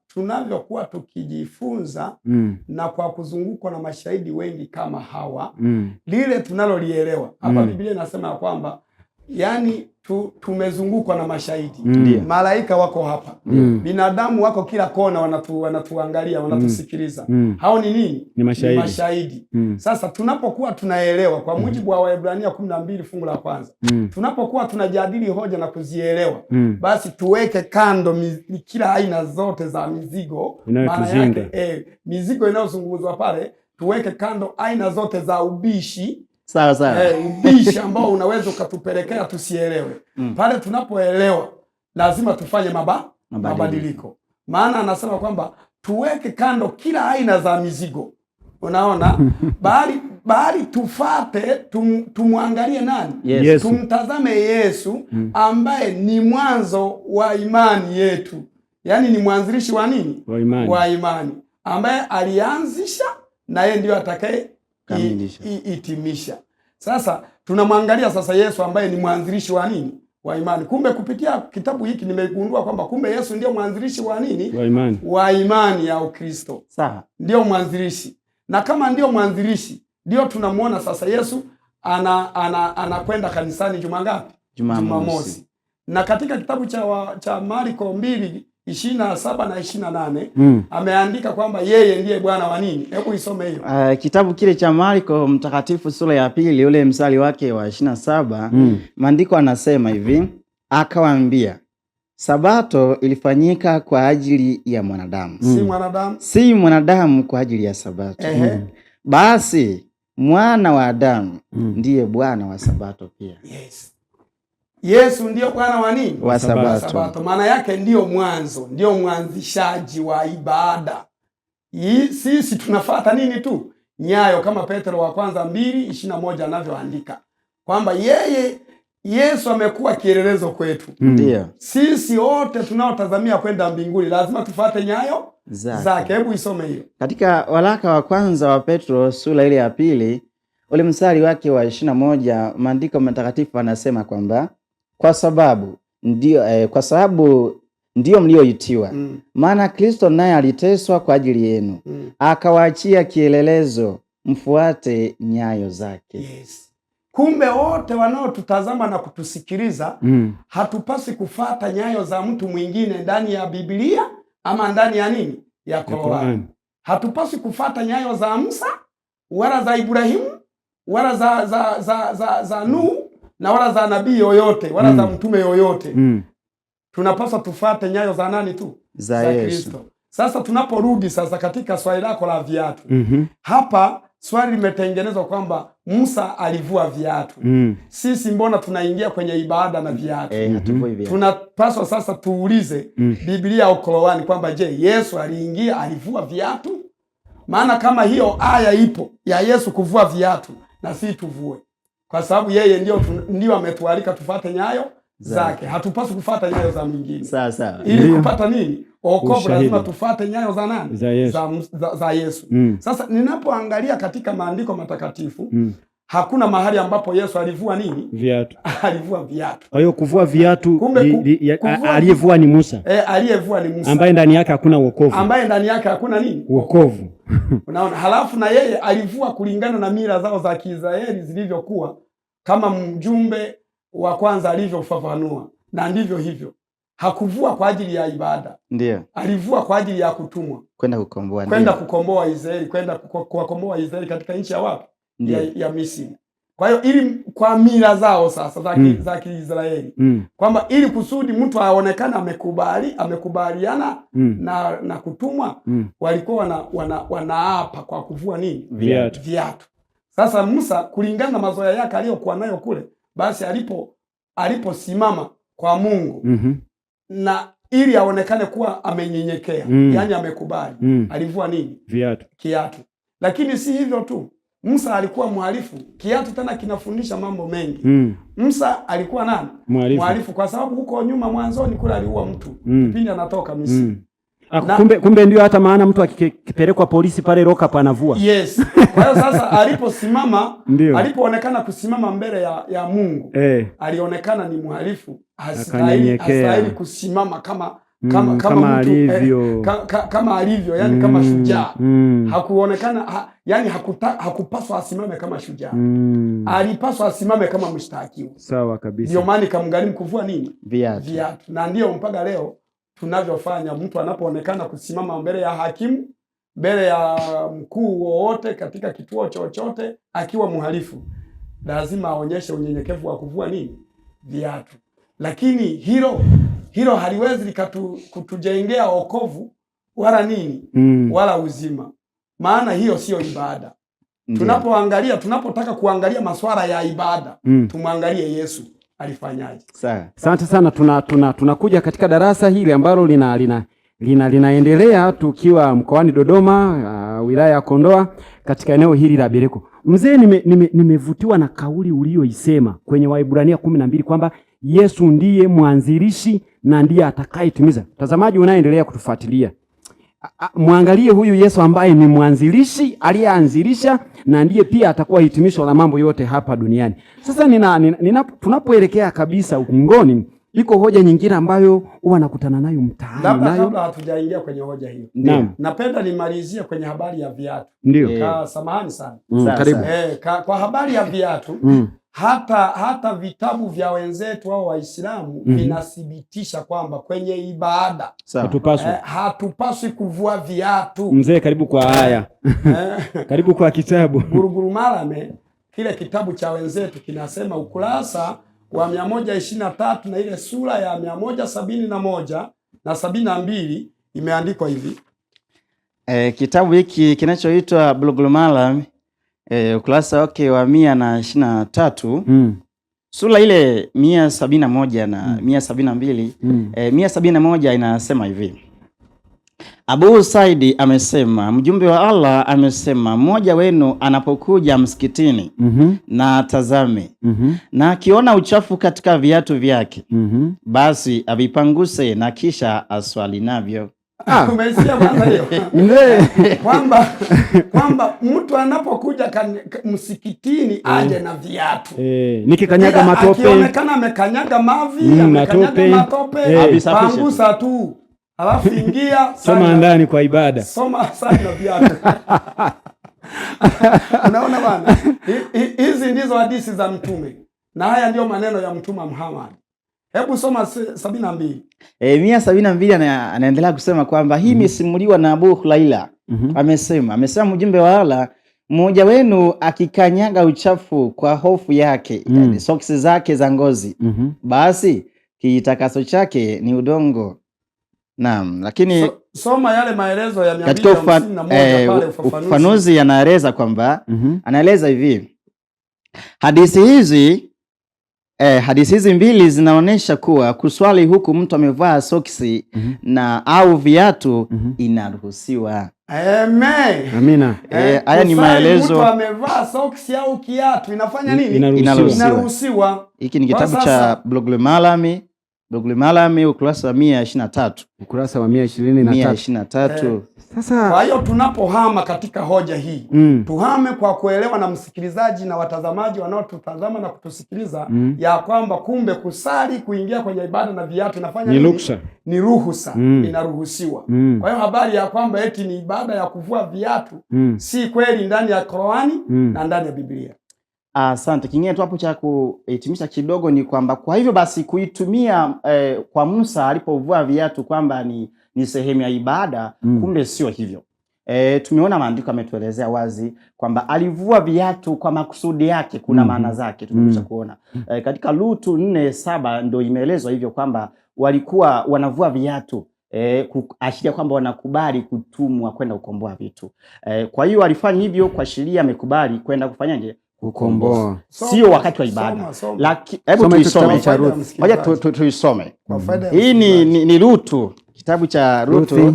tunavyokuwa tukijifunza na kwa kuzungukwa na mashahidi wengi kama hawa, lile tunalolielewa hapa, Biblia inasema kwamba yani tumezungukwa na mashahidi. Malaika wako hapa, binadamu wako kila kona, wanatuangalia, wanatusikiliza. Hao ni nini? Ni mashahidi. Mashahidi. Sasa tunapokuwa tunaelewa kwa mujibu wa Waebrania 12 fungu la kwanza, tunapokuwa tunajadili hoja na kuzielewa, basi tuweke kando kila aina zote za mizigo, maana yake mizigo inayozungumzwa pale, tuweke kando aina zote za ubishi. Sawa sawa. Ubishi ambao unaweza ukatupelekea tusielewe. Pale tunapoelewa lazima tufanye mabadiliko. Maana anasema kwamba tuweke kando kila aina za mizigo. Unaona? Bali tufate, tumwangalie nani? Yesu. Tumtazame Yesu ambaye ni mwanzo wa imani yetu. Yaani ni mwanzilishi wa nini? Wa imani. Wa imani. Ambaye alianzisha na yeye ndiyo atakaye itimisha. Sasa tunamwangalia sasa Yesu ambaye ni mwanzilishi wa nini? Wa imani. Kumbe kupitia kitabu hiki nimegundua kwamba kumbe Yesu ndiyo mwanzilishi wa nini? Wa imani. Wa imani ya Ukristo. Sawa. Ndiyo mwanzilishi. Na kama ndiyo mwanzilishi, ndiyo tunamuona sasa Yesu anakwenda kanisani juma ngapi? Jumamosi. Na katika kitabu cha Marko 2:27 na 28 ameandika kwamba yeye ndiye Bwana wa nini? Hebu isome hiyo. Kitabu kile cha Marko mtakatifu sura ya 2 ule mstari wake wa 27, maandiko anasema hivi: akawaambia, Sabato ilifanyika kwa ajili ya mwanadamu, si mwanadamu kwa ajili ya Sabato. Basi mwana wa Adamu ndiye Bwana wa Sabato pia. Yes. Yesu ndiyo Bwana wa nini? Wa Sabato. Maana yake ndiyo mwanzo, ndiyo mwanzishaji wa ibada. Sisi tunafuata nini tu? Nyayo, kama Petro wa kwanza 2:21 anavyoandika kwamba yeye Yesu amekuwa kielelezo kwetu. Ndio. Sisi wote tunaotazamia kwenda mbinguni lazima tufuate nyayo zake. Hebu isome hiyo. Katika waraka wa kwanza wa Petro sura ile ya 2 ule mstari wake wa 21, maandiko matakatifu anasema kwamba kwa sababu ndio mlioitiwa, maana Kristo naye aliteswa kwa ajili yenu, akawaachia kielelezo, mfuate nyayo zake. Yes. Kumbe wote wanaotutazama na kutusikiliza, hatupasi kufuata nyayo za mtu mwingine ndani ya Biblia ama ndani ya nini? Ya Qur'an. Hatupasi kufuata nyayo za Musa wala za Ibrahimu wala za Nuhu na wala za nabii yoyote wala za mtume yoyote. Tunapaswa tufuate nyayo za nani tu? Za Kristo. Sasa tunaporudi sasa katika swali lako la viatu. Hapa swali limetengenezwa kwamba Musa alivua viatu. Sisi mbona tunaingia kwenye ibada na viatu? Hatuvui viatu. Tunapaswa sasa tuulize Biblia au Qur'an kwamba je, Yesu aliingia alivua viatu? Maana kama hiyo aya ipo ya Yesu kuvua viatu, na si tuvue. Kwa sababu yeye ndio ametualika tufuate nyayo zake. Hatupaswi kufuata nyayo za mwingine. Sawa sawa. Ili kupata nini? Wokovu lazima tufuate nyayo za nani? Za Yesu. Za Yesu. Sasa ninapoangalia katika maandiko matakatifu, hakuna mahali ambapo Yesu alivua nini? Viatu. Alivua viatu. Kwa hiyo kuvua viatu, aliyevua ni Musa. Aliyevua ni Musa. Ambaye ndani yake hakuna wokovu. Ambaye ndani yake hakuna nini? Wokovu. Unaona? Halafu na yeye alivua kulingana na mila zao za Kiisraeli zilivyokuwa, kama mjumbe wa kwanza alivyofafanua, na ndivyo hivyo. Hakuvua kwa ajili ya ibada. Ndio. Alivua kwa ajili ya kutumwa. Kwenda kukomboa. Kwenda kukomboa Israeli, kwenda kuwakomboa Israeli katika nchi ya wapi? Ya Misri. Kwa hiyo ili kwa mila zao sasa za Kiisraeli, kwamba ili kusudi mtu aonekane amekubali, amekubaliana na kutumwa, walikuwa wanaapa kwa kuvua nini? Viatu. Viatu. Sasa Musa kulingana na mazoea yake aliyokuwa nayo kule, basi aliposimama kwa Mungu na ili aonekane kuwa amenyenyekea, yani amekubali, alivua nini? Viatu. Kiatu. Lakini si hivyo tu, Musa alikuwa mhalifu. Kiatu tena kinafundisha mambo mengi. Musa alikuwa nani? Mhalifu, kwa sababu huko nyuma mwanzoni kule aliua mtu kipindi anatoka Misri. Kumbe ndio hata maana mtu akipelekwa polisi pale roka panavua. Yes. Kwa hiyo sasa aliposimama, alipoonekana kusimama mbele ya Mungu, alionekana ni mhalifu, hastahili kusimama kama mtu alivyo. Kama alivyo, yani kama shujaa. Hakuonekana, yani hakupaswa asimame kama shujaa. Alipaswa asimame kama mshtakiwa. Sawa kabisa. Ndio maana ikamgharimu kuvua nini? Viatu. Na ndio mpaka leo tunavyofanya, mtu anapoonekana kusimama mbele ya hakimu, mbele ya mkuu wowote katika kituo chochote akiwa mhalifu, lazima aonyeshe unyenyekevu wa kuvua nini? Viatu. Lakini hilo haliwezi kutujengea wokovu wala nini, wala uzima. Maana hiyo sio ibada. Tunapoangalia, tunapotaka kuangalia masuala ya ibada, tumwangalie Yesu alifanyaje. Sawa. Asante sana. Tunakuja katika darasa hili ambalo linaendelea tukiwa mkoani Dodoma, wilaya ya Kondoa, katika eneo hili la Bereko. Mzee, nimevutiwa na kauli uliyoisema kwenye Waebrania 12 kwamba Yesu ndiye mwanzilishi na ndiye atakayetimiza. Mtazamaji unaendelea kutufuatilia, muangalie huyu Yesu ambaye ni mwanzilishi, aliyeanzilisha na ndiye pia atakuwa hitimisho la mambo yote hapa duniani. Sasa tunapoelekea kabisa ukingoni, iko hoja nyingine ambayo huwa nakutana nayo mtaani. Labda kabla hatujaingia kwenye hoja hiyo. Naam. Napenda nimalizie kwenye habari ya viatu. Ndio. Samahani sana. Karibu. Kwa habari ya viatu, hata vitabu vya wenzetu au Waislamu vinathibitisha kwamba kwenye ibada hatupaswi kuvua viatu. Mzee, karibu kwa haya. Karibu kwa kitabu. Guruguru Marame, kile kitabu cha wenzetu kinasema ukurasa wa 123 na ile sura ya 171 na 72 imeandikwa hivi. Kitabu hiki kinachoitwa Guruguru Marame, ukurasa wake wa 123, sura ile 171 na 172, 171 inasema hivi: Abu Saidi amesema, mjumbe wa Allah amesema, mmoja wenu anapokuja msikitini na atazame na akiona uchafu katika viatu vyake basi avipanguse na kisha aswali navyo. Umeisikia kwanza hiyo? Kwamba mtu anapokuja msikitini aje na viatu. Nikikanyaga matope. Akionekana amekanyaga mavi, amekanyaga matope, pangusa tu. Alafu ingia soma ndani kwa ibada. Soma sana na viatu. Unaona bana? Hizi ndizo hadithi za Mtume. Na haya ndio maneno ya Mtume Muhammad. Hebu soma 72. 172 anaendelea kusema kwamba hii imesimuliwa na Abu Huraira. Amesema mjumbe wa Allah, mmoja wenu akikanyaga uchafu kwa hofu yake, yani soksi zake za ngozi, basi kitakaso chake ni udongo. Naam, lakini soma yale maelezo ya 251 pale ufafanuzi anaeleza kwamba anaeleza hivi. Hadithi hizi mbili zinaonesha kuwa kuswali huku mtu amevaa soksi na au viatu inaruhusiwa. Amen. Amina. Haya ni maelezo. Mtu amevaa soksi au kiatu inafanya nini? Inaruhusiwa. Hiki ni kitabu cha Bulugul Malami ukurasa wa 123. Ukurasa wa 123. Sasa kwa hiyo tunapohama katika hoja hii, tuhame kwa kuelewa na msikilizaji na watazamaji wanaotutazama na kutusikiliza ya kwamba kumbe kusali kuingia kwenye ibada na viatu inafanya ni ruksa. Ni ruhusa, inaruhusiwa. Kwa hiyo habari ya kwamba eti ni ibada ya kuvua viatu si kweli ndani ya Qur'ani na ndani ya Biblia. Asante. Kingine tu hapo cha kuhitimisha kidogo ni kwamba kwa hivyo basi kuitumia kwa Musa alipovua viatu kwamba ni sehemu ya ibada, kumbe sio hivyo. Tumeona maandiko yametuelezea wazi kwamba alivua viatu kwa makusudi yake, kuna maana zake tumekwisha kuona. Katika Lutu 4:7 ndio imeelezwa hivyo kwamba walikuwa wanavua viatu kuashiria kwamba wanakubali kutumwa kwenda kukomboa vitu. Kwa hiyo alifanya hivyo kuashiria amekubali kwenda kufanyaje? Kukomboa. Sio wakati wa ibada. Lakini hebu tuisome. Ngoja tuisome. Hii ni Lutu, kitabu cha Lutu.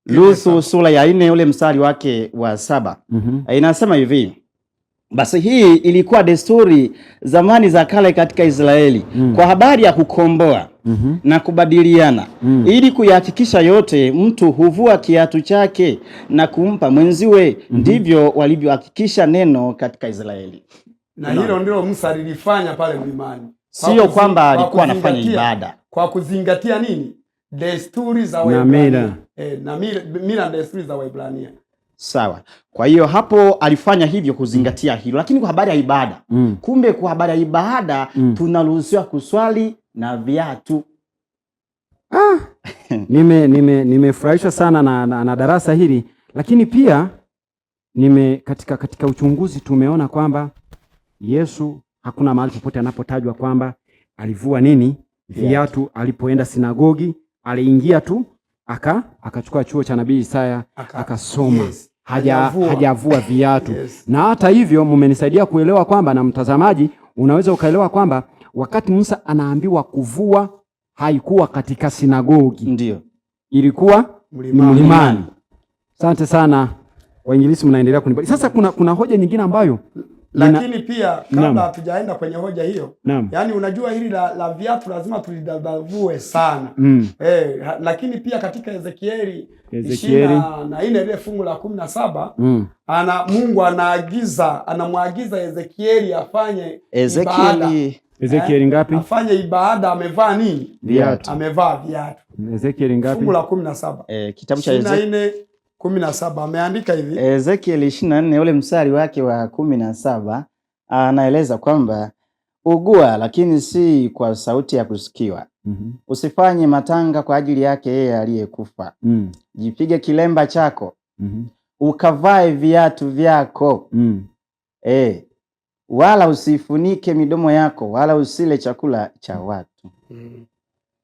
Lutu sura ya 4 ule mstari wake wa 7. Inasema hivi: basi hii ilikuwa desturi zamani za kale katika Israeli kwa habari ya kukomboa na kubadiliana, ili kuyahakikisha yote, mtu huvua kiatu chake na kumpa mwenziwe. Ndivyo walivyohakikisha neno katika Israeli. Na hilo ndilo Musa alilifanya pale mlimani. Sio kwamba alikuwa anafanya ibada. Kwa kuzingatia nini? Desturi za Waebrania. Na mila na desturi za Waebrania. Sawa. Kwa hiyo hapo alifanya hivyo kuzingatia hilo. Lakini kwa habari ya ibada, kumbe kwa habari ya ibada tunaruhusiwa kuswali na viatu. Nimefurahishwa sana na darasa hili, lakini pia katika uchunguzi tumeona kwamba Yesu hakuna mahali popote anapotajwa kwamba alivua nini viatu alipoenda sinagogi. Aliingia tu akachukua chuo cha nabii Isaya akasoma. Yes. Hajavua viatu. Yes. Na hata hivyo mmenisaidia kuelewa kwamba, na mtazamaji unaweza ukaelewa kwamba wakati Musa anaambiwa kuvua haikuwa katika sinagogi. Ndio. Ilikuwa mlimani. Asante sana wainjilisti, mnaendelea kunibariki. Sasa kuna hoja nyingine ambayo lakini pia kabla hatujaenda kwenye hoja hiyo, yani unajua hili la viatu lazima tulidadavue sana. Lakini pia katika Ezekieli 24 ile fungu la 17 Mungu anamwagiza Ezekieli afanye ibada. Ezekieli ngapi? Afanye ibada amevaa nini? Viatu. Amevaa viatu. Ezekieli ngapi? Fungu la 17. Kitabu cha Ezekieli 17 ameandika hivi. Ezekiel 24 ule mstari wake wa 17 anaeleza kwamba ugua lakini si kwa sauti ya kusikiwa. Usifanye matanga kwa ajili yake yeye aliyekufa. Jipige kilemba chako. Ukavae viatu vyako. Wala usifunike midomo yako wala usile chakula cha watu.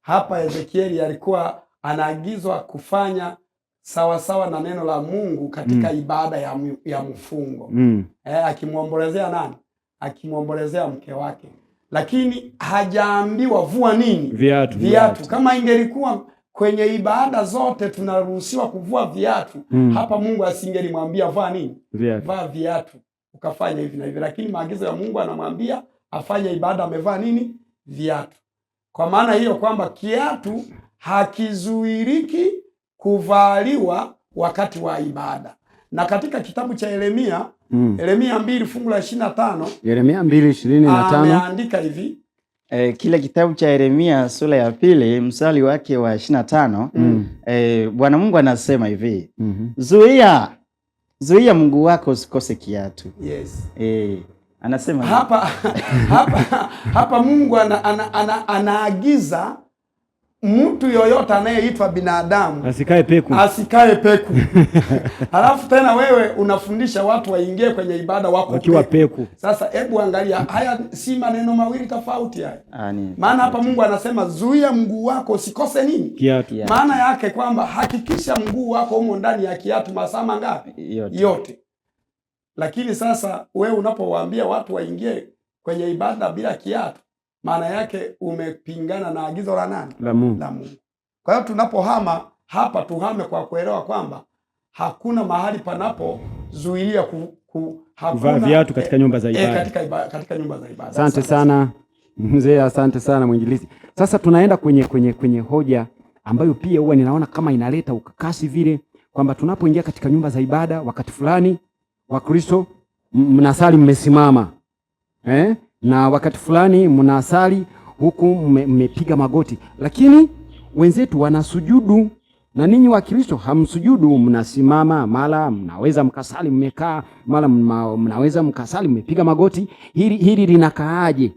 Hapa Ezekieli alikuwa anaagizwa kufanya sawa sawa na neno la Mungu katika ibada ya mfungo. Akimuombolezea nani? Akimuombolezea mke wake. Lakini hajaambiwa vua nini? Viatu. Kama ingelikuwa kwenye ibada zote tunaruhusiwa kuvua viatu, hapa Mungu asingelimwambia vaa nini? Viatu. Vaa viatu ukafanya hivi na hivi, lakini maagizo ya Mungu anamwambia afanye ibada amevaa nini? Viatu. Kwa maana hiyo kwamba kiatu hakizuiriki kuvaliwa wakati wa ibada. Na katika kitabu cha Yeremia, Yeremia 2 fungu la 25, Yeremia 2:25 ameandika hivi. Kile kitabu cha Yeremia sura ya 2 mstari wake wa 25, Bwana Mungu anasema hivi, zuia Mungu wako usikose kiatu. Yes. Anasema hivi. Hapa Mungu anaagiza mtu yoyote anayeitwa binadamu asikae peku. Asikae peku. Halafu tena wewe unafundisha watu waingie kwenye ibada wako wakiwa peku. Sasa hebu angalia, haya si maneno mawili tofauti haya. Maana hapa Mungu anasema zuia mguu wako usikose nini? Kiatu. Maana yake kwamba hakikisha mguu wako umo ndani ya kiatu masaa mangapi? Yote. Lakini sasa wewe unapowaambia watu waingie kwenye ibada bila kiatu, maana yake umepingana na agizo la nani? La Mungu. La Mungu. Kwa hiyo tunapohama hapa tuhame kwa kuelewa kwamba hakuna mahali panapo zuilia kuvaa viatu katika nyumba za ibada. Katika nyumba za ibada. Asante sana mzee, asante sana mwinjilisti. Sasa tunaenda kwenye hoja ambayo pia huwa ninaona kama inaleta ukakasi vile, kwamba tunapoingia katika nyumba za ibada wakati fulani Wakristo mnasali mmesimama. Na wakati fulani mnasali huku mmepiga magoti, lakini wenzetu wanasujudu na ninyi Wakristo hamsujudu, mnasimama, mara mnaweza mkasali mmekaa, mara mnaweza mkasali mmepiga magoti. Hili linakaaje?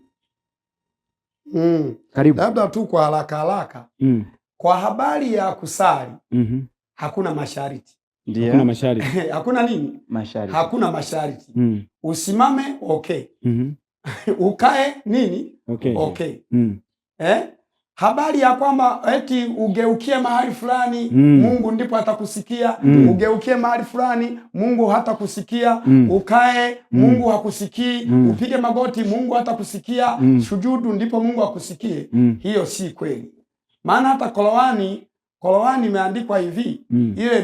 Karibu. Labda tu kwa haraka haraka. Kwa habari ya kusali, hakuna masharti. Ndiyo. Hakuna masharti. Hakuna nini? Masharti. Hakuna masharti. Usimame, okay. Ukae nini? Okay. Okay. Habari ya kwamba eti ugeukie mahali fulani, Mungu ndipo atakusikia. Ugeukie mahali fulani, Mungu hatakusikia. Ukae, Mungu hakusikii. Upige magoti, Mungu hatakusikia. Sujudu ndipo Mungu akusikie. Hiyo si kweli. Maana hata Qur'ani imeandikwa hivi, ile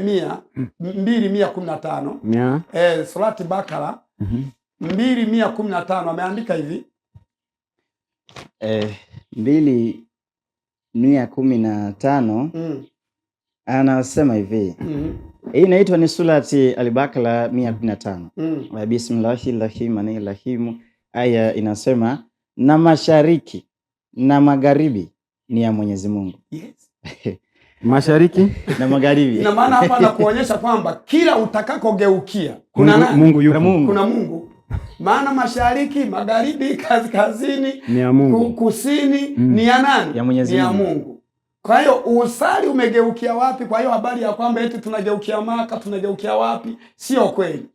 2:115. Surati Bakara 2:115 ameandika hivi. 2:115 anasema hivi. Hii inaitwa ni Surati Al-Baqara 115. Bismillahirrahmanirrahim. Aya inasema na mashariki na magharibi ni ya Mwenyezi Mungu. Yes. Mashariki na magharibi. Ina maana hapa anakuonyesha kwamba kila utakakogeukia kuna Mungu, nani? Mungu yupo. Kuna Mungu. Maana mashariki, magharibi, kaskazini, ni ya Mungu. Kusini ni ya nani? Ya Mwenyezi Ni ya Mungu. Mungu. Kwa hiyo usali umegeukia wapi? Kwa hiyo habari ya kwamba eti tunageukia Maka, tunageukia wapi, sio kweli.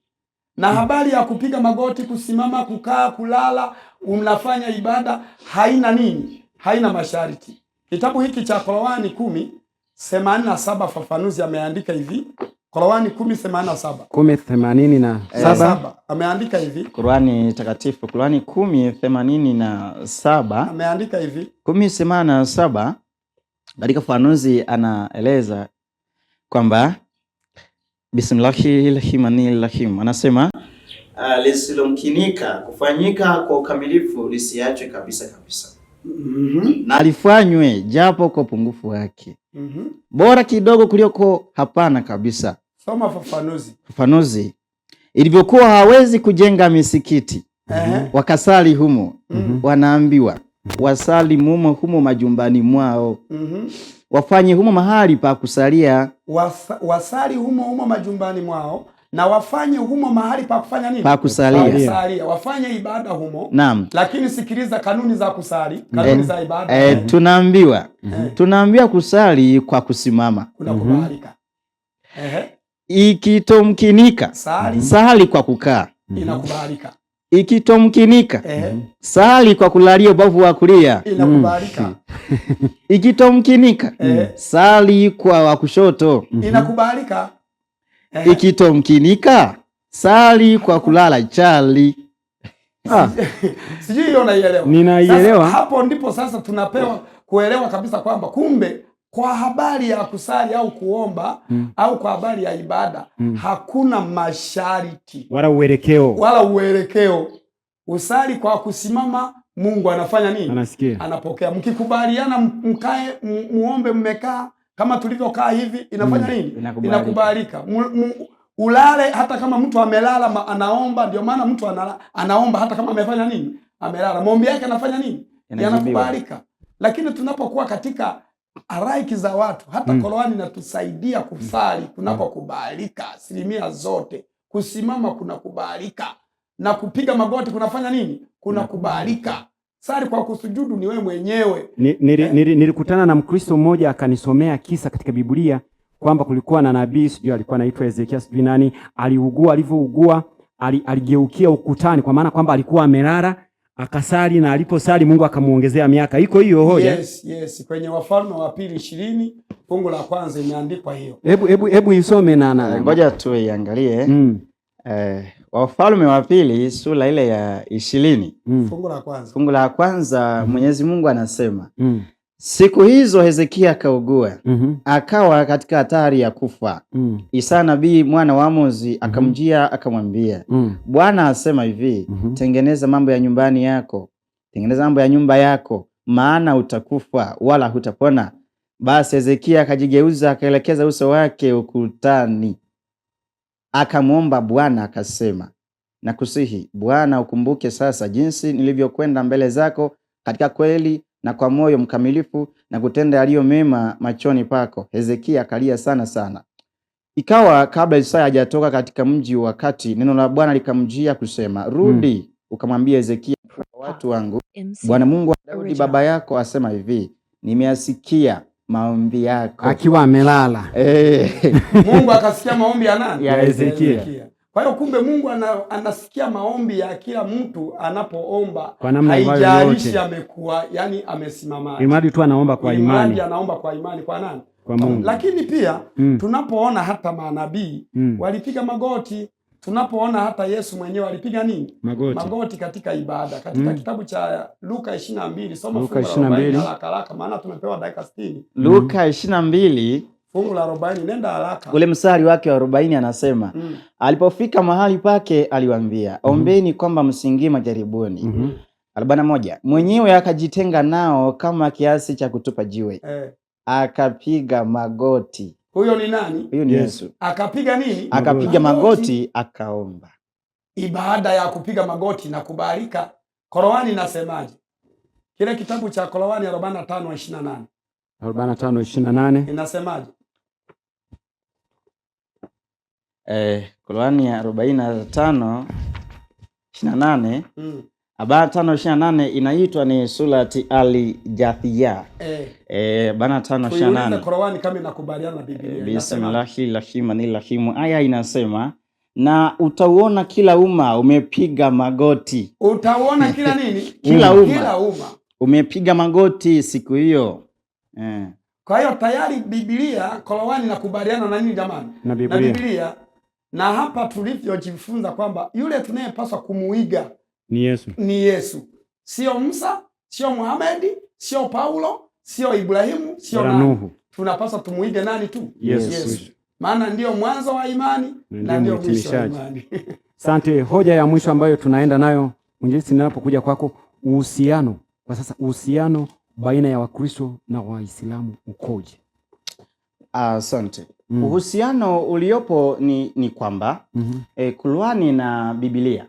Na habari ya kupiga magoti, kusimama, kukaa, kulala, unafanya ibada haina nini? Haina masharti. Kitabu hiki cha Qur'ani 10:87 fafanuzi ameandika hivi. Qur'ani 10:87. 10:87. Ameandika hivi. Qur'ani takatifu, Qur'ani 10:87. Ameandika hivi. 10:87 katika fafanuzi anaeleza kwamba Bismillahirrahmanirrahim. Anasema lisilomkinika kufanyika kwa ukamilifu lisiachwe kabisa kabisa. Na alifanywe japo kwa upungufu wake. Bora kidogo kuliko hapana kabisa. Soma fafanuzi. Fafanuzi. Ilivyokuwa hawezi kujenga misikiti. Wakasali humo. Wanaambiwa wasali mumo humo majumbani mwao. Wafanye humo mahali pa kusalia. Wasali humo humo majumbani mwao na wafanye humo mahali pa kufanya nini? Pa kusalia. Pa kusalia. Wafanye ibada humo. Naam. Lakini sikiliza kanuni za kusali, kanuni za ibada. Tunaambiwa. Tunaambiwa kusali kwa kusimama. Kuna kubalika. Ikitomkinika, sali kwa kukaa. Inakubalika. Ikitomkinika, sali kwa kulalia ubavu wa kulia. Inakubalika. Ikitomkinika, sali kwa wa kushoto. Inakubalika. Ikitomkinika, sali kwa kulala chali. Sijui hiyo unaielewa. Ninaielewa. Sasa, hapo ndipo sasa tunapewa kuelewa kabisa kwamba kumbe Kwa habari ya kusali au kuomba au kwa habari ya ibada hakuna masharti wala uelekeo, wala uelekeo. Usali kwa kusimama, Mungu anafanya nini? Anasikia, anapokea. Mkikubaliana mkae muombe, mmekaa kama tulivyokaa hivi, inafanya nini? Inakubalika. Ulale hata kama mtu amelala anaomba. Ndio maana mtu anaomba hata kama amefanya nini? Amelala, maombi yake anafanya nini? Yanakubalika. Lakini tunapokuwa katika halaiki za watu, hata Qur'ani inatusaidia kusali kunapokubalika asilimia zote. Kusimama kunakubalika na kupiga magoti kunafanya nini? Kunakubalika. Sali kwa kusujudu ni wewe mwenyewe. Nilikutana na Mkristo mmoja akanisomea kisa katika Biblia kwamba kulikuwa na nabii, sijui alikuwa anaitwa Ezekia sijui nani, aliugua. Alivyougua aligeukia ukutani, kwa maana kwamba alikuwa amelala, akasali, na aliposali Mungu akamuongezea miaka. Iko hiyo hoja? Yes, yes, kwenye Wafalme wa Pili 20 fungu la kwanza imeandikwa hiyo. Hebu isome na ngoja tu iangalie. Wafalme wa Pili sura ile ya 20 fungu la kwanza. Fungu la kwanza Mwenyezi Mungu anasema siku hizo Hezekia akaugua, akawa katika hatari ya kufa. Isaya nabii mwana wa Amozi akamjia akamwambia, Bwana asema hivi, tengeneza mambo ya nyumbani yako, tengeneza mambo ya nyumba yako, maana utakufa wala hutapona. Basi Hezekia akajigeuza akaelekeza uso wake ukutani, akamwomba Bwana akasema, nakusihi Bwana, ukumbuke sasa jinsi nilivyokwenda mbele zako katika kweli na kwa moyo mkamilifu na kutenda yaliyo mema machoni pako. Hezekia akalia sana sana. Ikawa kabla Isaya hajatoka katika mji wa kati, neno la Bwana likamjia kusema, rudi ukamwambia Hezekia, watu wangu, Bwana Mungu wa Daudi baba yako asema hivi, nimeasikia maombi yako. Akiwa amelala. Mungu akasikia maombi ya nani? Ya Hezekia. Kwa hiyo kumbe Mungu anasikia maombi ya kila mtu anapoomba, haijalishi amekuwa yani amesimama. Imani tu anaomba kwa imani. Anaomba kwa imani kwa nani? Kwa Mungu. Lakini pia tunapoona hata manabii walipiga magoti, tunapoona hata Yesu mwenyewe alipiga nini? Magoti. Magoti katika ibada. Katika kitabu cha Luka 22, soma fungu la 40 haraka haraka, maana tumepewa dakika 60. Luka 22 fungu la 40, nenda haraka. Ule mstari wake wa 40 anasema, alipofika mahali pake aliwaambia, ombeni kwamba msiingie majaribuni. 41, mwenyewe akajitenga nao kama kiasi cha kutupa jiwe. Akapiga magoti. Huyo ni nani? Huyo ni Yesu. Akapiga nini? Akapiga magoti akaomba. Ibada ya kupiga magoti na kubarika. Qur'ani inasemaje? Kile kitabu cha Qur'ani 45:28. 45:28 inasemaje? Qur'ani ya 45:28. 45:28 inaitwa ni surati Al-Jathiyah. 45:28. Qur'ani kama inakubaliana na Biblia. Bismillahirrahmanirrahim. Aya inasema, na utauona kila umma umepiga magoti. Utauona kila nini? Kila umma. Kila umma umepiga magoti siku hiyo. Kwa hiyo tayari Biblia, Qur'ani inakubaliana na nini jamani? Na Biblia. Na Biblia. Na hapa tulivyojifunza kwamba yule tunayepaswa kumuiga ni Yesu. Ni Yesu. Sio Musa, sio Muhammad, sio Paulo, sio Ibrahimu, sio Nuhu. Tunapaswa tumuige nani tu? Yesu. Yesu. Maana ndio mwanzo wa imani na ndio mwisho wa imani. Asante. Hoja ya mwisho ambayo tunaenda nayo, mwinjilisti, ninapokuja kwako, uhusiano kwa sasa, uhusiano baina ya Wakristo na Waislamu ukoje? Asante. Uhusiano uliopo ni kwamba Qur'ani na Biblia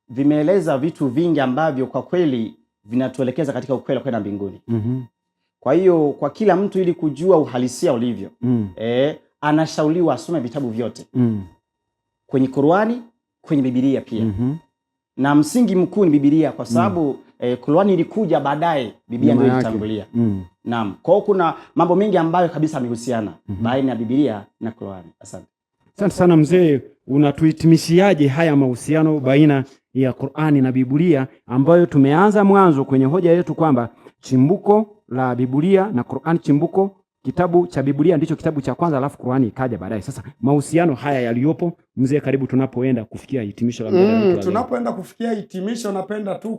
vimeeleza vitu vingi ambavyo kwa kweli vinatuelekeza katika ukweli kwenda mbinguni. Kwa hiyo kwa kila mtu ili kujua uhalisia ulivyo, anashauriwa asome vitabu vyote. Kwenye Qur'ani, kwenye Biblia pia. Na msingi mkuu ni Biblia kwa sababu Qur'ani ilikuja baadaye, Biblia ndio ilitangulia. Naam. Kwa hiyo kuna mambo mengi ambayo kabisa yamehusiana baina ya Biblia na Qur'ani. Asante. Asante sana mzee, unatuhitimishiaje haya mahusiano baina ya Qur'ani na Biblia ambayo tumeanza mwanzo kwenye hoja yetu kwamba chimbuko la Biblia na Qur'ani, chimbuko Kitabu cha Biblia ndicho kitabu cha kwanza, alafu Qur'ani ikaja baadaye. Sasa mahusiano haya yaliyopo, mzee, karibu tunapoenda kufikia hitimisho la mjadala wetu wa leo. Tunapoenda kufikia hitimisho, napenda tu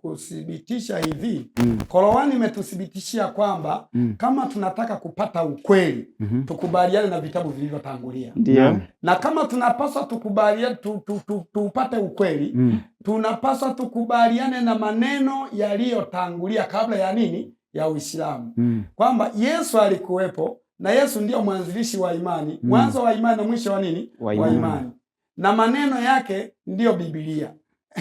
kuthibitisha hivi. Qur'ani imetuthibitishia kwamba kama tunataka kupata ukweli, tukubaliane na vitabu vilivyotangulia. Ndio. Na kama tunapaswa tukubaliane tupate ukweli, tunapaswa tukubaliane na maneno yaliyotangulia kabla ya nini? Ya Uislamu. Kwamba Yesu alikuwepo na Yesu ndiyo mwanzilishi wa imani, mwanzo wa imani na mwisho wa nini? Wa Wa imani. imani. Na maneno yake ndiyo Biblia.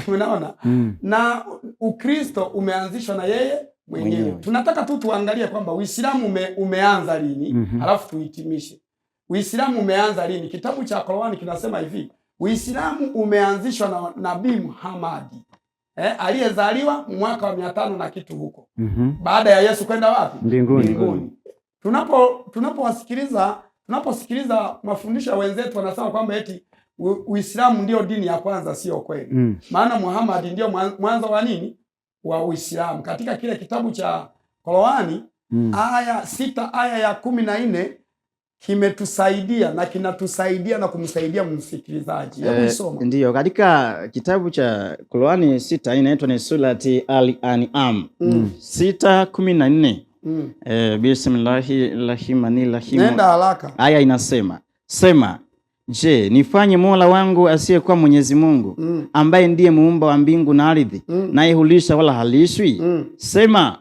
Unaona? Na Ukristo umeanzishwa na yeye mwenyewe. Mwenyewe. Tunataka tu tuangalie kwamba Uislamu umeanza lini, alafu tuhitimishe. Uislamu umeanza lini? Kitabu cha Qur'ani kinasema hivi, Uislamu umeanzishwa na Nabii Muhammad. Aliyezaliwa mwaka wa 500 na kitu huko. Baada ya Yesu kwenda wapi? Mbinguni. Mbinguni. Tunaposikiliza mafundisho ya wenzetu wanasema kwamba eti Uislamu ndio dini ya kwanza, sio kweli. Maana Muhammad ndio mwanzo wa nini? Wa Uislamu. Katika kile kitabu cha Qur'ani aya 6 aya ya 14 kimetusaidia na kinatusaidia na kumsaidia msikilizaji. Hebu soma. Ndiyo, katika kitabu cha Qur'ani 6 inaitwa ni surati Al-An'am 6:14. Bismillahirrahmanirrahim. Nenda haraka. Aya inasema, sema, je, nifanye Mola wangu asiyekuwa Mwenyezi Mungu, ambaye ndiye muumba wa mbingu na ardhi, naye hulisha wala halishwi? Sema,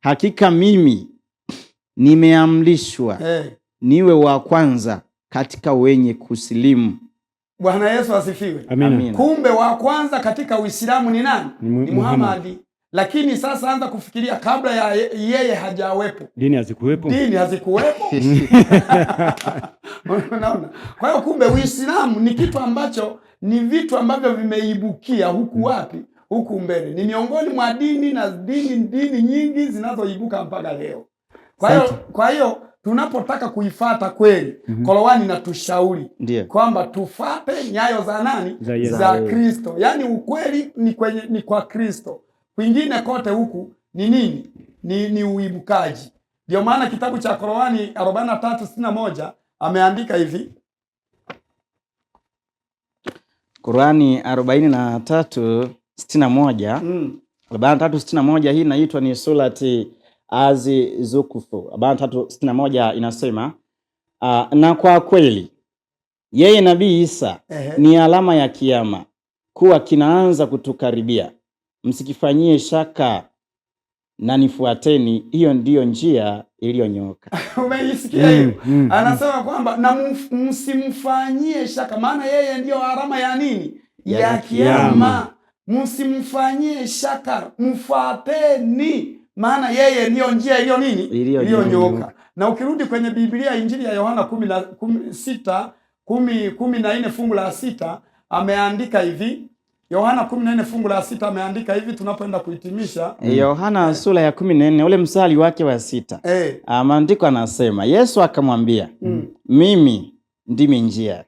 hakika mimi nimeamrishwa niwe wa kwanza katika wenye kusilimu. Bwana Yesu asifiwe. Amina. Kumbe wa kwanza katika Uislamu ni nani? Ni Ni Muhammad. Lakini sasa anza kufikiria kabla ya yeye hajawepo. Dini hazikuwepo. Dini hazikuwepo. Unaona? Kwa hiyo kumbe Uislamu ni kitu ambacho ni vitu ambavyo vimeibukia huku wapi? Huku mbele. Ni miongoni mwa dini na dini nyingi zinazoibuka mpaka leo. Kwa hiyo tunapotaka kuifuata kweli, Qur'ani inatushauri kwamba tufate nyayo za nani? Za Yesu. Za Kristo. Yaani ukweli ni kwa Kristo. Kwingine kote huku ni nini? Ni uibukaji. Ndio maana kitabu cha Qur'ani 43:61 ameandika hivi. Qur'ani 43:61. 43:61 hii inaitwa ni surati Az-Zukhruf. 43:61 inasema, na kwa kweli yeye Nabii Isa ni alama ya kiyama kuwa kinaanza kutukaribia, msikifanyie shaka na nifuateni, hiyo ndiyo njia iliyonyooka. Umeisikia hiyo? Anasema kwamba na msimfanyie shaka, maana yeye ndiyo alama ya nini? Ya kiyama. Msimfanyie shaka, mfuateni, maana yeye ndiyo njia iliyo nini? Iliyonyooka. Na ukirudi kwenye Biblia, Injili ya Yohana 14 fungu la 6 ameandika hivi. Yohana 14 fungu la 6 ameandika hivi, tunapoenda kuhitimisha. Yohana sura ya 14 ule mstari wake wa 6. Maandiko anasema, Yesu akamwambia, mimi ndimi njia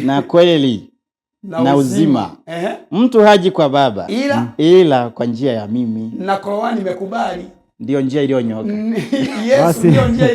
na kweli na uzima. Mtu haji kwa Baba ila kwa njia ya mimi. Na Qur'ani imekubali. Ndio njia iliyonyooka. Yesu ndio njia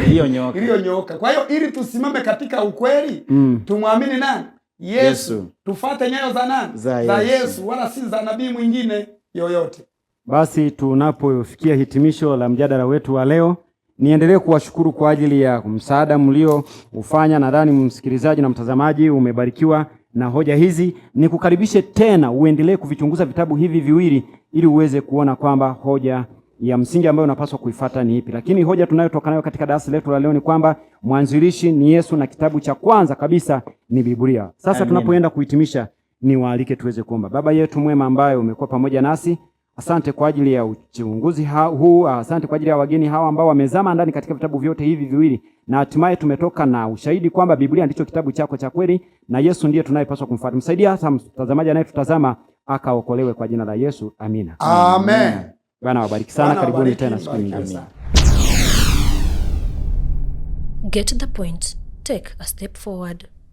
iliyonyooka. Iliyonyooka. Kwa hiyo ili tusimame katika ukweli, tumwamini nani? Yesu. Tufate nyayo za nani? Za Yesu, wala si za nabii mwingine yoyote. Basi tunapofikia hitimisho la mjadala wetu wa leo, niendelee kuwashukuru kwa ajili ya msaada mlio ufanya. Nadhani msikilizaji na mtazamaji umebarikiwa na hoja hizi. Nikukaribishe tena uendelee kuvichunguza vitabu hivi viwili ili uweze kuona kwamba hoja ya msingi ambayo unapaswa kuifuata ni ipi. Lakini hoja tunayotoka nayo katika darasa letu la leo ni kwamba mwanzilishi ni Yesu na kitabu cha kwanza kabisa ni Biblia. Sasa tunapoenda kuhitimisha, niwaalike tuweze kuomba. Baba yetu mwema ambaye umekuwa pamoja nasi, asante kwa ajili ya uchunguzi huu, asante kwa ajili ya wageni hawa ambao wamezama ndani katika vitabu vyote hivi viwili, na hatimaye tumetoka na ushahidi kwamba Biblia ndicho kitabu chako cha kweli na Yesu ndiye tunayepaswa kumfuata. Msaidie hata mtazamaji anayetutazama akaokolewe kwa jina la Yesu. Amina. Amen. Bwana wabariki sana. Karibuni tena siku nyingine. Get the point. Take a step forward.